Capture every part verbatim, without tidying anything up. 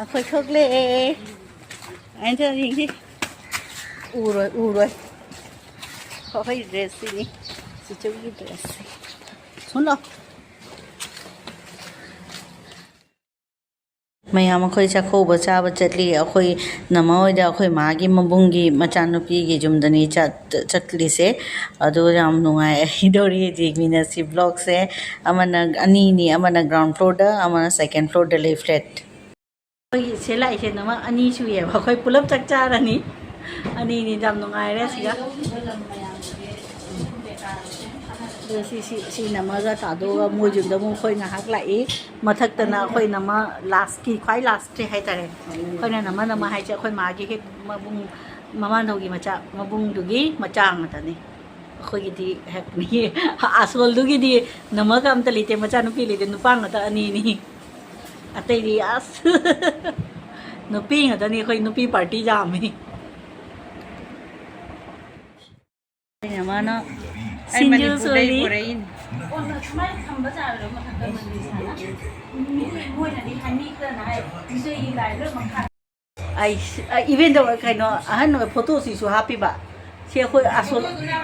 ꯑꯩꯈꯣꯏ ꯊꯣꯛꯂꯛꯑꯦ꯫ ꯑꯩꯅ ꯌꯦꯡꯁꯤ꯫ ꯎꯔꯣꯏ, ꯎꯔꯣꯏ꯫ ꯑꯩꯈꯣꯏ ꯗ꯭ꯔꯦꯁꯁꯤꯅꯤ꯫ ꯆꯤꯆꯧꯒꯤ ꯗ꯭ꯔꯦꯁꯁꯤ꯫ ꯁꯨꯝ ꯂꯥꯎ꯫ ꯃꯌꯥꯝ ꯑꯩꯈꯣꯏ ꯆꯥꯛꯀꯧꯕ ꯆꯥꯕ ꯆꯠꯂꯤ꯫ ꯑꯩꯈꯣꯏ ꯅꯃ ꯍꯣꯏꯗ ꯑꯩꯈꯣꯏ ꯃꯥꯒꯤ ꯃꯕꯨꯡꯒꯤ ꯃꯆꯥꯅꯨꯄꯤꯒꯤ ꯌꯨꯝꯗꯅꯤ ꯆꯠ-, ꯆꯠꯂꯤꯁꯦ꯫ ꯑꯗꯨ ꯌꯥꯝ ꯅꯨꯡꯉꯥꯏꯗꯧꯔꯤ ꯍꯧꯖꯤꯛ ꯃꯤꯅꯁꯤ ꯕ꯭ꯂꯣꯛꯁꯦ꯫ ꯑꯃꯅ ꯑꯅꯤꯅꯤ, ꯑꯃꯅ ꯒ꯭ꯔꯥꯎꯟ ꯐ꯭ꯂꯣꯔꯗ, ꯑꯃꯅ ꯁꯦꯀꯦꯟ ꯐ꯭ꯂꯣꯔꯗ ꯂꯩ ꯐ꯭ꯂꯦꯠ꯫ ꯑꯩꯈꯣꯏꯒꯤ ꯁꯦ ꯂꯥꯛꯏꯁꯦ ꯅꯃ ꯑꯅꯤ ꯁꯨꯏꯌꯦꯕ꯫ ꯑꯩꯈꯣꯏ ꯄꯨꯂꯞ ꯆꯥꯛ ꯆꯥꯔꯅꯤ꯫ ꯑꯅꯤꯅꯤ ꯌꯥꯝ ꯅꯨꯡꯉꯥꯏꯔꯦ ꯁꯤꯗ꯫ ꯑꯗꯣ ꯁꯤ, ꯁꯤ, ꯁꯤ ꯅꯝꯃꯒ ꯇꯥꯗꯣꯛꯑꯒ ꯃꯣꯏ ꯌꯨꯝꯗ ꯑꯃꯨꯛ ꯑꯩꯈꯣꯏ ꯉꯥꯏꯍꯥꯛ ꯂꯥꯛꯏ꯫ ꯃꯊꯛꯇꯅ ꯑꯩꯈꯣꯏ ꯅꯃ ꯂꯥꯁꯀꯤ, ꯈ꯭ꯋꯥꯏ ꯂꯥꯁꯇ꯭ꯔꯤ ꯍꯥꯏꯇꯥꯔꯦ꯫ ꯑꯩꯈꯣꯏꯅ ꯅꯃ ꯅꯃ ꯍꯥꯏꯁꯦ ꯑꯩꯈꯣꯏ ꯃꯥꯒꯤ ꯍꯦꯛ ꯃꯕꯨꯡ, ꯃꯃꯥꯟꯗꯧꯒꯤ ꯃꯆꯥ, ꯃꯕꯨꯡꯗꯨꯒꯤ ꯃꯆꯥ ꯉꯥꯛꯇꯅꯤ꯫ ꯑꯩꯈꯣꯏꯒꯤꯗꯤ ꯍꯦꯛ ꯑꯁꯣꯜꯗꯨꯒꯤꯗꯤ ꯅꯃꯒ ꯑꯝꯇ ꯂꯩꯇꯦ, ꯃꯆꯥꯅꯨꯄꯤ ꯂꯩꯇꯦ, ꯅꯨꯄꯥ ꯉꯥꯛꯇ ꯑꯅꯤꯅꯤ꯫ ꯑꯇꯩꯗꯤ ꯑꯁ ꯅꯨꯄꯤ ꯉꯥꯛꯇꯅꯤ, ꯑꯩꯈꯣꯏ ꯅꯨꯄꯤ ꯄꯥꯔꯇꯤ ꯌꯥꯝꯃꯤ꯫ ꯑꯩꯅ ꯃꯥꯅ ꯑꯩ ꯁꯤꯡꯖꯨ ꯃꯅꯤꯄꯨꯔꯗꯩ ꯁꯣꯏꯔꯤ꯫ ꯄꯨꯔꯛꯏꯅꯤ꯫ ꯑꯩ ꯏꯚꯦꯟꯗꯣ ꯀꯩꯅꯣ ꯑꯍꯟ ꯑꯣꯏ ꯐꯣꯇꯣꯁꯤꯁꯨ ꯍꯥꯞꯄꯤꯕ꯫ ꯁꯤ ꯑꯩꯈꯣꯏ ꯑꯁꯣꯝ ꯐꯣꯇꯣꯗꯨꯅ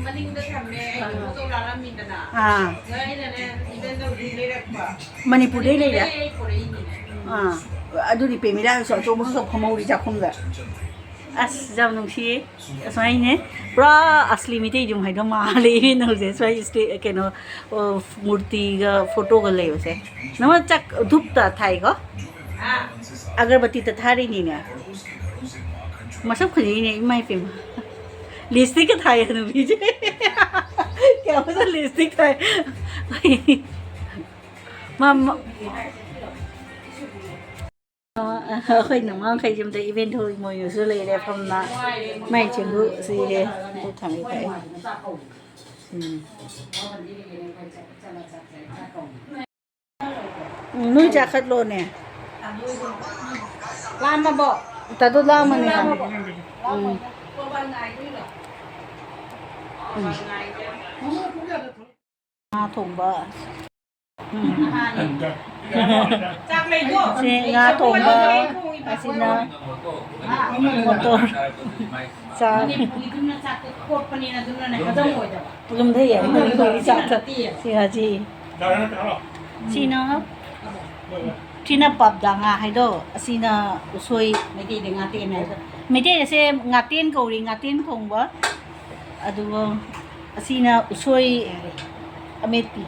ꯃꯅꯤꯡꯗ ꯊꯝꯃꯦ, ꯑꯩꯅ ꯐꯣꯇꯣ ꯂꯥꯜꯂꯝꯃꯤꯗꯅ꯫ ꯑꯥ꯫ ꯑꯗ ꯑꯩꯅꯅꯦ ꯏꯚꯦꯟꯗꯣ ꯂꯩꯔꯛꯄ꯫ ꯃꯅꯤꯄꯨꯔꯗꯩ ꯂꯩꯔꯦ? ꯑꯩ ꯄꯨꯔꯛꯏꯅꯤꯅꯦ꯫ ꯑꯥ꯫ ꯑꯗꯨꯗꯤ ꯄꯦꯃꯤꯂꯥ ꯍꯣꯏꯁꯨ ꯑꯆꯧꯕ ꯈꯔ ꯈꯔ ꯐꯝꯍꯧꯔꯤ ꯆꯥꯛꯈꯨꯝꯗ꯫ ꯑꯁ, ꯌꯥꯝ ꯅꯨꯡꯁꯤꯌꯦ꯫ ꯑꯁꯨꯃꯥꯏꯅꯦ꯫ ꯄꯨꯔꯥ ꯑꯁꯂꯤ ꯃꯤꯇꯩ ꯌꯨꯝ ꯍꯥꯏꯗꯣ ꯃꯥꯜꯂꯦ ꯏꯕꯦꯟꯅ ꯍꯧꯖꯤꯛ꯫ ꯁ꯭ꯋꯥꯏ ꯁ꯭ꯇꯦ-, ꯀꯩꯅꯣ, ꯑꯣ, ꯃꯨꯔꯇꯤꯒ ꯐꯣꯇꯣꯒ ꯂꯩꯕꯁꯦ꯫ ꯅꯪ ꯆꯥꯛ ꯙꯨꯞꯇ ꯊꯥꯏꯀꯣ? ꯑꯒꯔꯕꯇꯤꯗ ꯊꯥꯔꯤꯅꯤꯅꯦ꯫ ꯃꯁꯛ ꯐꯖꯩꯅꯦ, ꯏꯃꯥ ꯏꯄꯦꯝꯃ꯫ ꯂꯤꯞꯁꯇꯤꯛꯀ ꯊꯥꯏ ꯍꯅꯨꯕꯤꯁꯦ꯫ ꯀꯌꯥ ꯐꯖꯅ ꯂꯤꯞꯁꯇꯤꯛ ꯊꯥꯏ꯫ ꯃꯥ, ꯃꯥ, ꯑꯩꯈꯣꯏ ꯅꯃꯥꯈꯩ ꯌꯨꯝꯗ ꯏꯚꯦꯟ ꯊꯣꯛꯏ ꯃꯣꯏꯅꯁꯨ ꯂꯩꯔꯦ ꯐꯝꯅ꯫ ꯃꯥꯏ ꯆꯦꯡꯕꯨ ꯁꯤꯔꯦ꯫ ꯑꯗꯨ ꯊꯝꯃꯦ ꯊꯛꯑꯦ꯫ ꯎꯝ꯫ ꯎꯝ, ꯅꯣꯏ ꯆꯥꯈꯠꯂꯣꯅꯦ꯫ ꯂꯥꯝꯃꯕꯣ? ꯇꯥꯗꯣ ꯂꯥꯝꯃꯅꯤ ꯍꯥꯏꯕ꯫ ꯎꯝ꯫ ꯎꯝ꯫ ꯉꯥ ꯊꯣꯡꯕ꯫ ꯎꯝ꯫ ꯆꯥꯛ ꯂꯩꯗꯣ? ꯁꯤ ꯉꯥ ꯊꯣꯡꯕ, ꯑꯁꯤꯅ ꯃꯣꯇꯣꯔ ꯆꯥꯛ꯫ ꯀꯣꯠꯄꯅꯤꯅ ꯑꯗꯨꯅꯅꯦ ꯍꯖꯝ ꯑꯣꯏꯗꯕ꯫ ꯌꯨꯝꯗ ꯌꯦꯡꯉꯣ, ꯑꯩꯈꯣꯏꯒꯤ ꯆꯥꯛꯇ꯫ ꯁꯤ ꯍꯥꯏꯁꯤ꯫ ꯁꯤꯅ, ꯁꯤꯅ ꯄꯥꯞꯗꯥ ꯉꯥ ꯍꯥꯏꯗꯣ, ꯑꯁꯤꯅ ꯎꯁꯣꯏ꯫ ꯃꯩꯇꯩꯗ ꯉꯥꯇꯦꯟ ꯍꯥꯏꯗꯣ꯫ ꯃꯩꯇꯩꯗꯁꯦ ꯉꯥꯇꯦꯟ ꯀꯧꯔꯤ, ꯉꯥꯇꯦꯟ ꯊꯣꯡꯕ꯫ ꯑꯗꯨꯒ ꯑꯁꯤꯅ ꯎꯁꯣꯏ ꯑꯃꯦꯠꯄꯤ꯫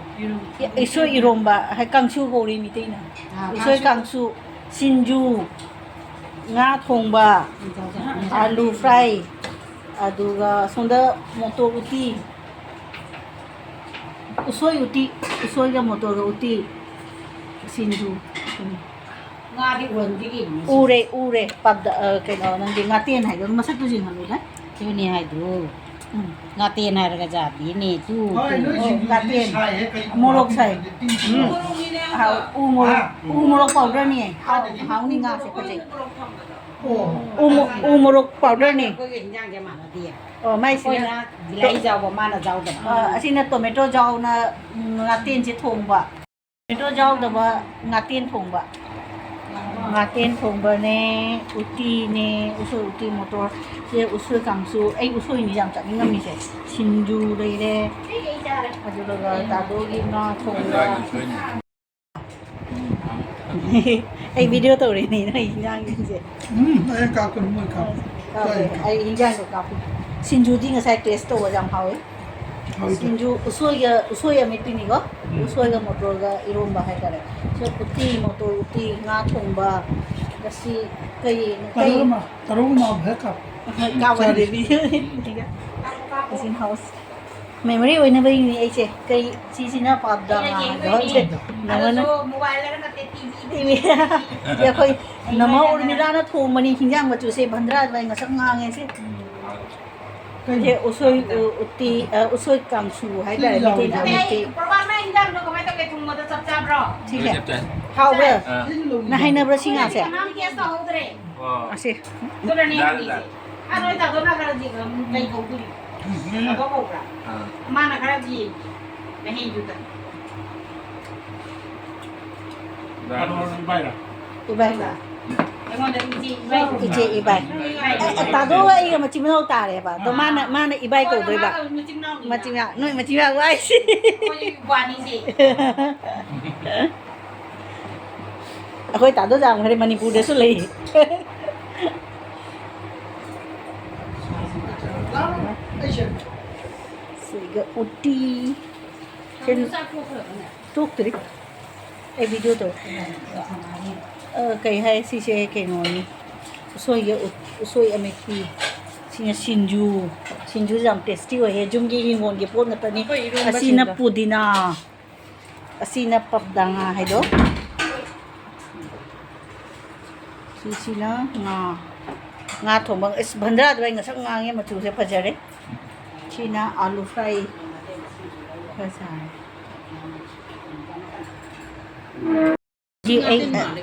ꯎꯁꯣꯏ ꯏꯔꯣꯝꯕ, ꯍꯥꯏ, ꯀꯥꯡꯁꯨ ꯀꯧꯔꯤ ꯃꯤꯇꯩꯅ꯫ ꯑꯥ, ꯎꯁꯣꯏ ꯀꯥꯡꯁꯨ꯫ ꯀꯥꯡꯁꯨ, ꯁꯤꯡꯖꯨ, ꯉꯥ ꯊꯣꯡꯕ, ꯑꯥꯂꯨ ꯐ꯭ꯔꯥꯏ, ꯑꯗꯨꯒ ꯁꯣꯝꯗ ꯃꯣꯇꯣꯔ ꯎꯇꯤ, ꯎꯁꯣꯏ ꯎꯇꯤ, ꯎꯁꯣꯏꯒ ꯃꯣꯇꯣꯔꯒ ꯎꯇꯤ, ꯁꯤꯡꯖꯨ꯫ ꯉꯥꯗꯤ ꯎꯍꯟꯕꯤꯔꯤꯕꯅꯤ꯫ ꯎꯔꯦ, ꯎꯔꯦ꯫ ꯄꯥꯛꯇ, ꯑ, ꯀꯩꯅꯣ, ꯅꯪꯒꯤ ꯉꯥꯇꯦꯟ ꯍꯥꯏꯗꯣ ꯃꯁꯛꯇꯨ ꯌꯦꯡꯍꯜꯂꯨꯅꯦ꯫ ꯑꯗꯨꯅꯦ ꯍꯥꯏꯗꯣ꯫ ꯎꯝ꯫ ꯉꯥꯇꯦꯟ ꯍꯥꯏꯔꯒ ꯖꯥꯠꯅꯤꯅꯦ, ꯇꯨ, ꯍꯣꯏ, ꯇꯨ꯫ ꯅꯣꯏ ꯑꯣ, ꯁꯤꯡꯖꯨꯗꯤ ꯉꯥꯇꯦꯟ꯫ ꯁꯥꯏꯍꯦ, ꯀꯩꯒꯨꯝꯕ ꯃꯣꯔꯣꯛ ꯁꯥꯏ꯫ ꯎꯝ꯫ ꯍꯥꯎ, ꯎ ꯃꯣꯔꯣꯛ, ꯍꯥ? ꯎ ꯃꯣꯔꯣꯛ ꯄꯥꯎꯗꯔꯅꯦ꯫ ꯍꯥꯎ, ꯍꯥꯎꯅꯤ ꯉꯥꯁꯦ, ꯐꯖꯩ꯫ ꯑꯣ꯫ ꯎ ꯃꯣ-, ꯎ ꯃꯣꯔꯣꯛ ꯄꯥꯎꯗꯔꯅꯦ꯫ ꯑꯩꯈꯣꯏꯒ ꯍꯤꯟꯖꯥꯡꯁꯦ ꯃꯥꯟꯅꯗꯦ꯫ ꯑꯣ, ꯃꯥꯏꯁꯤꯅ ꯑꯩꯈꯣꯏꯅ ꯕꯤꯂꯥꯏ ꯖꯥꯎꯕ, ꯃꯥꯅ ꯖꯥꯎꯗꯕ꯫ ꯑ, ꯑꯁꯤꯅ ꯇꯣꯃꯦꯇꯣ ꯖꯥꯎꯅ, ꯎꯝ, ꯉꯥꯇꯦꯟꯁꯦ ꯊꯣꯡꯕ꯫ ꯇꯣꯃꯦꯇꯣ ꯌꯥꯎꯗꯕ ꯉꯥꯇꯦꯟ ꯊꯣꯡꯕ꯫ ꯉꯥꯇꯦꯟ ꯊꯣꯡꯕꯅꯦ, ꯎꯇꯤꯅꯦ, ꯎꯁꯣꯏ ꯎꯇꯤ ꯃꯣꯇꯣꯔ, ꯁꯦ ꯎꯁꯣꯏ ꯀꯥꯡꯁꯨ, ꯑꯩ ꯎꯁꯣꯏꯅꯤ ꯌꯥꯝ ꯆꯥꯅꯤꯡꯉꯝꯃꯤꯁꯦ꯫ ꯁꯤꯡꯖꯨ ꯂꯩꯔꯦ, ꯑꯗꯨꯒ ꯇꯥꯗꯣꯒꯤ ꯉꯥ ꯊꯣꯡꯕ꯫ ꯑꯩ ꯚꯤꯗꯤꯑꯣ ꯇꯧꯔꯤꯅꯦ ꯅꯣꯏ ꯏꯟꯖꯥꯡꯁꯤꯡꯁꯦ꯫ ꯎꯝ, ꯑꯩ ꯀꯥꯞꯀꯅꯤ, ꯃꯣꯏ ꯀꯥꯞꯀꯅꯤ꯫ ꯀꯥꯞꯄꯦ, ꯑꯩ ꯏꯟꯖꯥꯡꯗꯣ ꯀꯥꯞꯄꯤ꯫ ꯁꯤꯡꯖꯨꯗꯤ ꯉꯁꯥꯏ ꯇꯦꯁ ꯇꯧꯕ ꯌꯥꯝ ꯍꯥꯎꯋꯤ꯫ ꯍꯥꯎꯋꯤ꯫ ꯁꯤꯡꯖꯨ ꯎꯁꯣꯏꯒ, ꯎꯁꯣꯏ ꯑꯃꯦꯠꯄꯤꯅꯤꯀꯣ꯫ ꯎꯝ꯫ ꯎꯁꯣꯏꯒ ꯃꯣꯇꯣꯔꯒ ꯏꯔꯣꯝꯕ ꯍꯥꯏꯇꯥꯔꯦ꯫ ꯁꯤ ꯎꯇꯤ, ꯃꯣꯇꯣꯔ ꯎꯇꯤ, ꯉꯥ ꯊꯣꯡꯕ, ꯉꯁꯤ ꯀꯩ, ꯀꯩ ꯇꯔꯨꯛ ꯑꯃ, ꯇꯔꯨꯛ ꯑꯃ ꯍꯦꯛ ꯀꯥꯞꯄꯣ꯫ ꯀꯥꯞꯄ ꯆꯥꯔꯤ꯫ ꯍꯥꯎꯁ꯫ ꯃꯦꯃꯣꯔꯤ ꯑꯣꯏꯅꯕꯒꯤꯅꯤ ꯑꯩꯁꯦ꯫ ꯀꯩ, ꯁꯤꯁꯤꯅ ꯄꯥꯞꯗ ꯑꯩꯅ ꯉꯥꯡꯕꯗꯣ ꯌꯦꯡꯗꯣꯏꯅꯦ꯫ ꯁꯦ꯫ ꯅꯉꯣꯟꯗ ꯑꯗꯨꯁꯨ mobile ꯗꯒ ꯅꯠꯇꯦ, T V ꯗ꯫ T V. ꯁꯤ ꯑꯩꯈꯣꯏ ꯅꯃꯥ ꯎꯔꯃꯤꯂꯥꯅ ꯊꯣꯡꯕꯅꯤ ꯍꯤꯟꯖꯥꯡ ꯃꯆꯨꯁꯦ, ꯚꯟꯗ꯭ꯔꯥ ꯑꯗꯨꯃꯥꯏꯅ ꯉꯁꯛ ꯉꯥꯡꯉꯦ ꯁꯦ꯫ ꯀꯩꯅꯣ? ꯁꯦ ꯎꯁꯣꯏ, ꯎ-, ꯎꯇꯤ, ꯑ, ꯎꯁꯣꯏ ꯀꯥꯡꯁꯨ ꯍꯥꯏꯇꯥꯔꯦ, ꯁꯤ ꯃꯩꯇꯩꯅ ꯌꯥꯎꯗ꯭ꯔꯣ? ꯑꯃꯦꯠꯄꯤ꯫ ꯑꯩ ꯄ꯭ꯔꯣꯒꯥꯝꯅ ꯍꯤꯟꯖꯥꯡꯗꯣ ꯀꯃꯥꯏꯅ ꯇꯧꯒꯦ, ꯊꯨꯝꯒꯗꯣ ꯆꯞ ꯆꯥꯕ꯭ꯔꯣ? ꯁꯤꯁꯦ꯫ ꯆꯞ ꯆꯥꯏ꯫ ꯍꯥꯎꯕ꯭ꯔꯥ? ꯑꯥ꯫ ꯁꯤ ꯂꯧꯅꯤꯡꯉꯦ꯫ ꯅꯪ ꯍꯩꯅꯕ꯭ꯔꯥ ꯁꯤ ꯉꯥꯁꯦ? ꯑꯩꯈꯣꯏꯅ ꯀꯅꯥꯝ taste ꯇꯧꯍꯧꯗ꯭ꯔꯦ꯫ ꯑꯣ꯫ ꯑꯁꯦ꯫ ꯑꯗꯨꯅꯅꯦ ꯗꯥꯜ, ꯍꯪꯉꯤꯁꯦ꯫ ꯗꯥꯜ꯫ ꯑꯥ, ꯅꯣꯏ ꯇꯥꯗꯣꯅ ꯈꯔꯗꯤ ꯑꯗꯨꯝ ꯀꯩ ꯀꯧꯗꯣꯏꯅꯣ? ꯎꯝ꯫ ꯇꯥꯗꯣ ꯀꯧꯕ꯭ꯔꯥ? ꯑꯥ꯫ ꯃꯥꯅ ꯈꯔꯗꯤ ꯃꯍꯤꯗꯨꯗ꯫ ꯏꯕꯥꯏ꯫ ꯑꯩꯉꯣꯟꯗ ꯏꯆꯦ ꯏꯕꯥꯏ꯫ ꯏꯆꯦ ꯏꯕꯥꯏ꯫ ꯑꯦ, ꯑꯦ, ꯇꯥꯗꯣꯒ ꯑꯩꯒ ꯃꯆꯤꯟ ꯃꯅꯥꯎ ꯇꯥꯔꯦꯕ꯫ ꯑꯗꯣ ꯃꯥꯅ, ꯃꯥꯅ ꯏꯕꯥꯏ ꯀꯧꯗꯣꯏꯕ꯫ ꯃꯥꯒ ꯃꯆꯤꯟ ꯃꯅꯥꯎꯅꯤꯅ꯫ ꯃꯆꯤꯟ ꯃꯅꯥꯎ, ꯅꯣꯏ ꯃꯆꯤꯟ ꯃꯅꯥꯎ ꯍꯥꯏꯁꯦ꯫ ꯑꯩꯈꯣꯏꯁꯨ ꯏꯄ꯭ꯋꯥꯅꯤꯁꯦ꯫ ꯑꯩꯈꯣꯏ ꯇꯥꯗꯣ ꯌꯥꯝꯈ꯭ꯔꯦ, ꯃꯅꯤꯄꯨꯔꯗꯁꯨ ꯂꯩ꯫ ꯁꯤꯒ ꯎꯇꯤ꯫ ꯆꯥꯛ ꯇꯣꯛꯈ꯭ꯔꯕꯅꯦ? ꯇꯣꯛꯇ꯭ꯔꯤ꯫ ꯑꯩ ꯚꯤꯗꯤꯑꯣ ꯇꯧꯔꯛꯀꯦ꯫ ꯑ, ꯀꯩ ꯍꯥꯏ, ꯁꯤꯁꯦ ꯀꯩꯅꯣꯅꯤ꯫ ꯎꯁꯣꯏꯒ ꯎꯠ-, ꯎꯁꯣꯏ ꯑꯃꯦꯠꯄꯤ꯫ ꯁꯤꯅ ꯁꯤꯡꯖꯨ꯫ ꯁꯤꯡꯖꯨꯁꯦ ꯌꯥꯝ ꯇꯦꯁꯇꯤ ꯑꯣꯏꯌꯦ꯫ ꯌꯨꯝꯒꯤ ꯍꯤꯡꯒꯣꯜꯒꯤ ꯄꯣꯠ ꯉꯥꯛꯇꯅꯤ꯫ ꯑꯩꯈꯣꯏ ꯏꯔꯣꯟꯕ ꯑꯁꯤꯅ ꯁꯤꯡꯗꯣ꯫ ꯄꯨꯗꯤꯅꯥ꯫ ꯑꯁꯤꯅ ꯄꯞꯗꯥ ꯉꯥ ꯍꯥꯏꯗꯣ꯫ ꯁꯤꯁꯤꯅ ꯉꯥ꯫ ꯉꯥ ꯊꯣꯡꯕ꯫ ꯑꯁ, ꯚꯟꯗ꯭ꯔꯥꯗꯣ ꯑꯩ ꯉꯁꯛ ꯉꯥꯡꯉꯦ, ꯃꯆꯨꯁꯦ ꯐꯖꯔꯦ꯫ ꯁꯤꯅ ꯑꯥꯂꯨ ꯐ꯭ꯔꯥꯏ ꯈꯔ ꯁꯥꯔꯦ꯫ ꯁꯤ ꯑꯩ,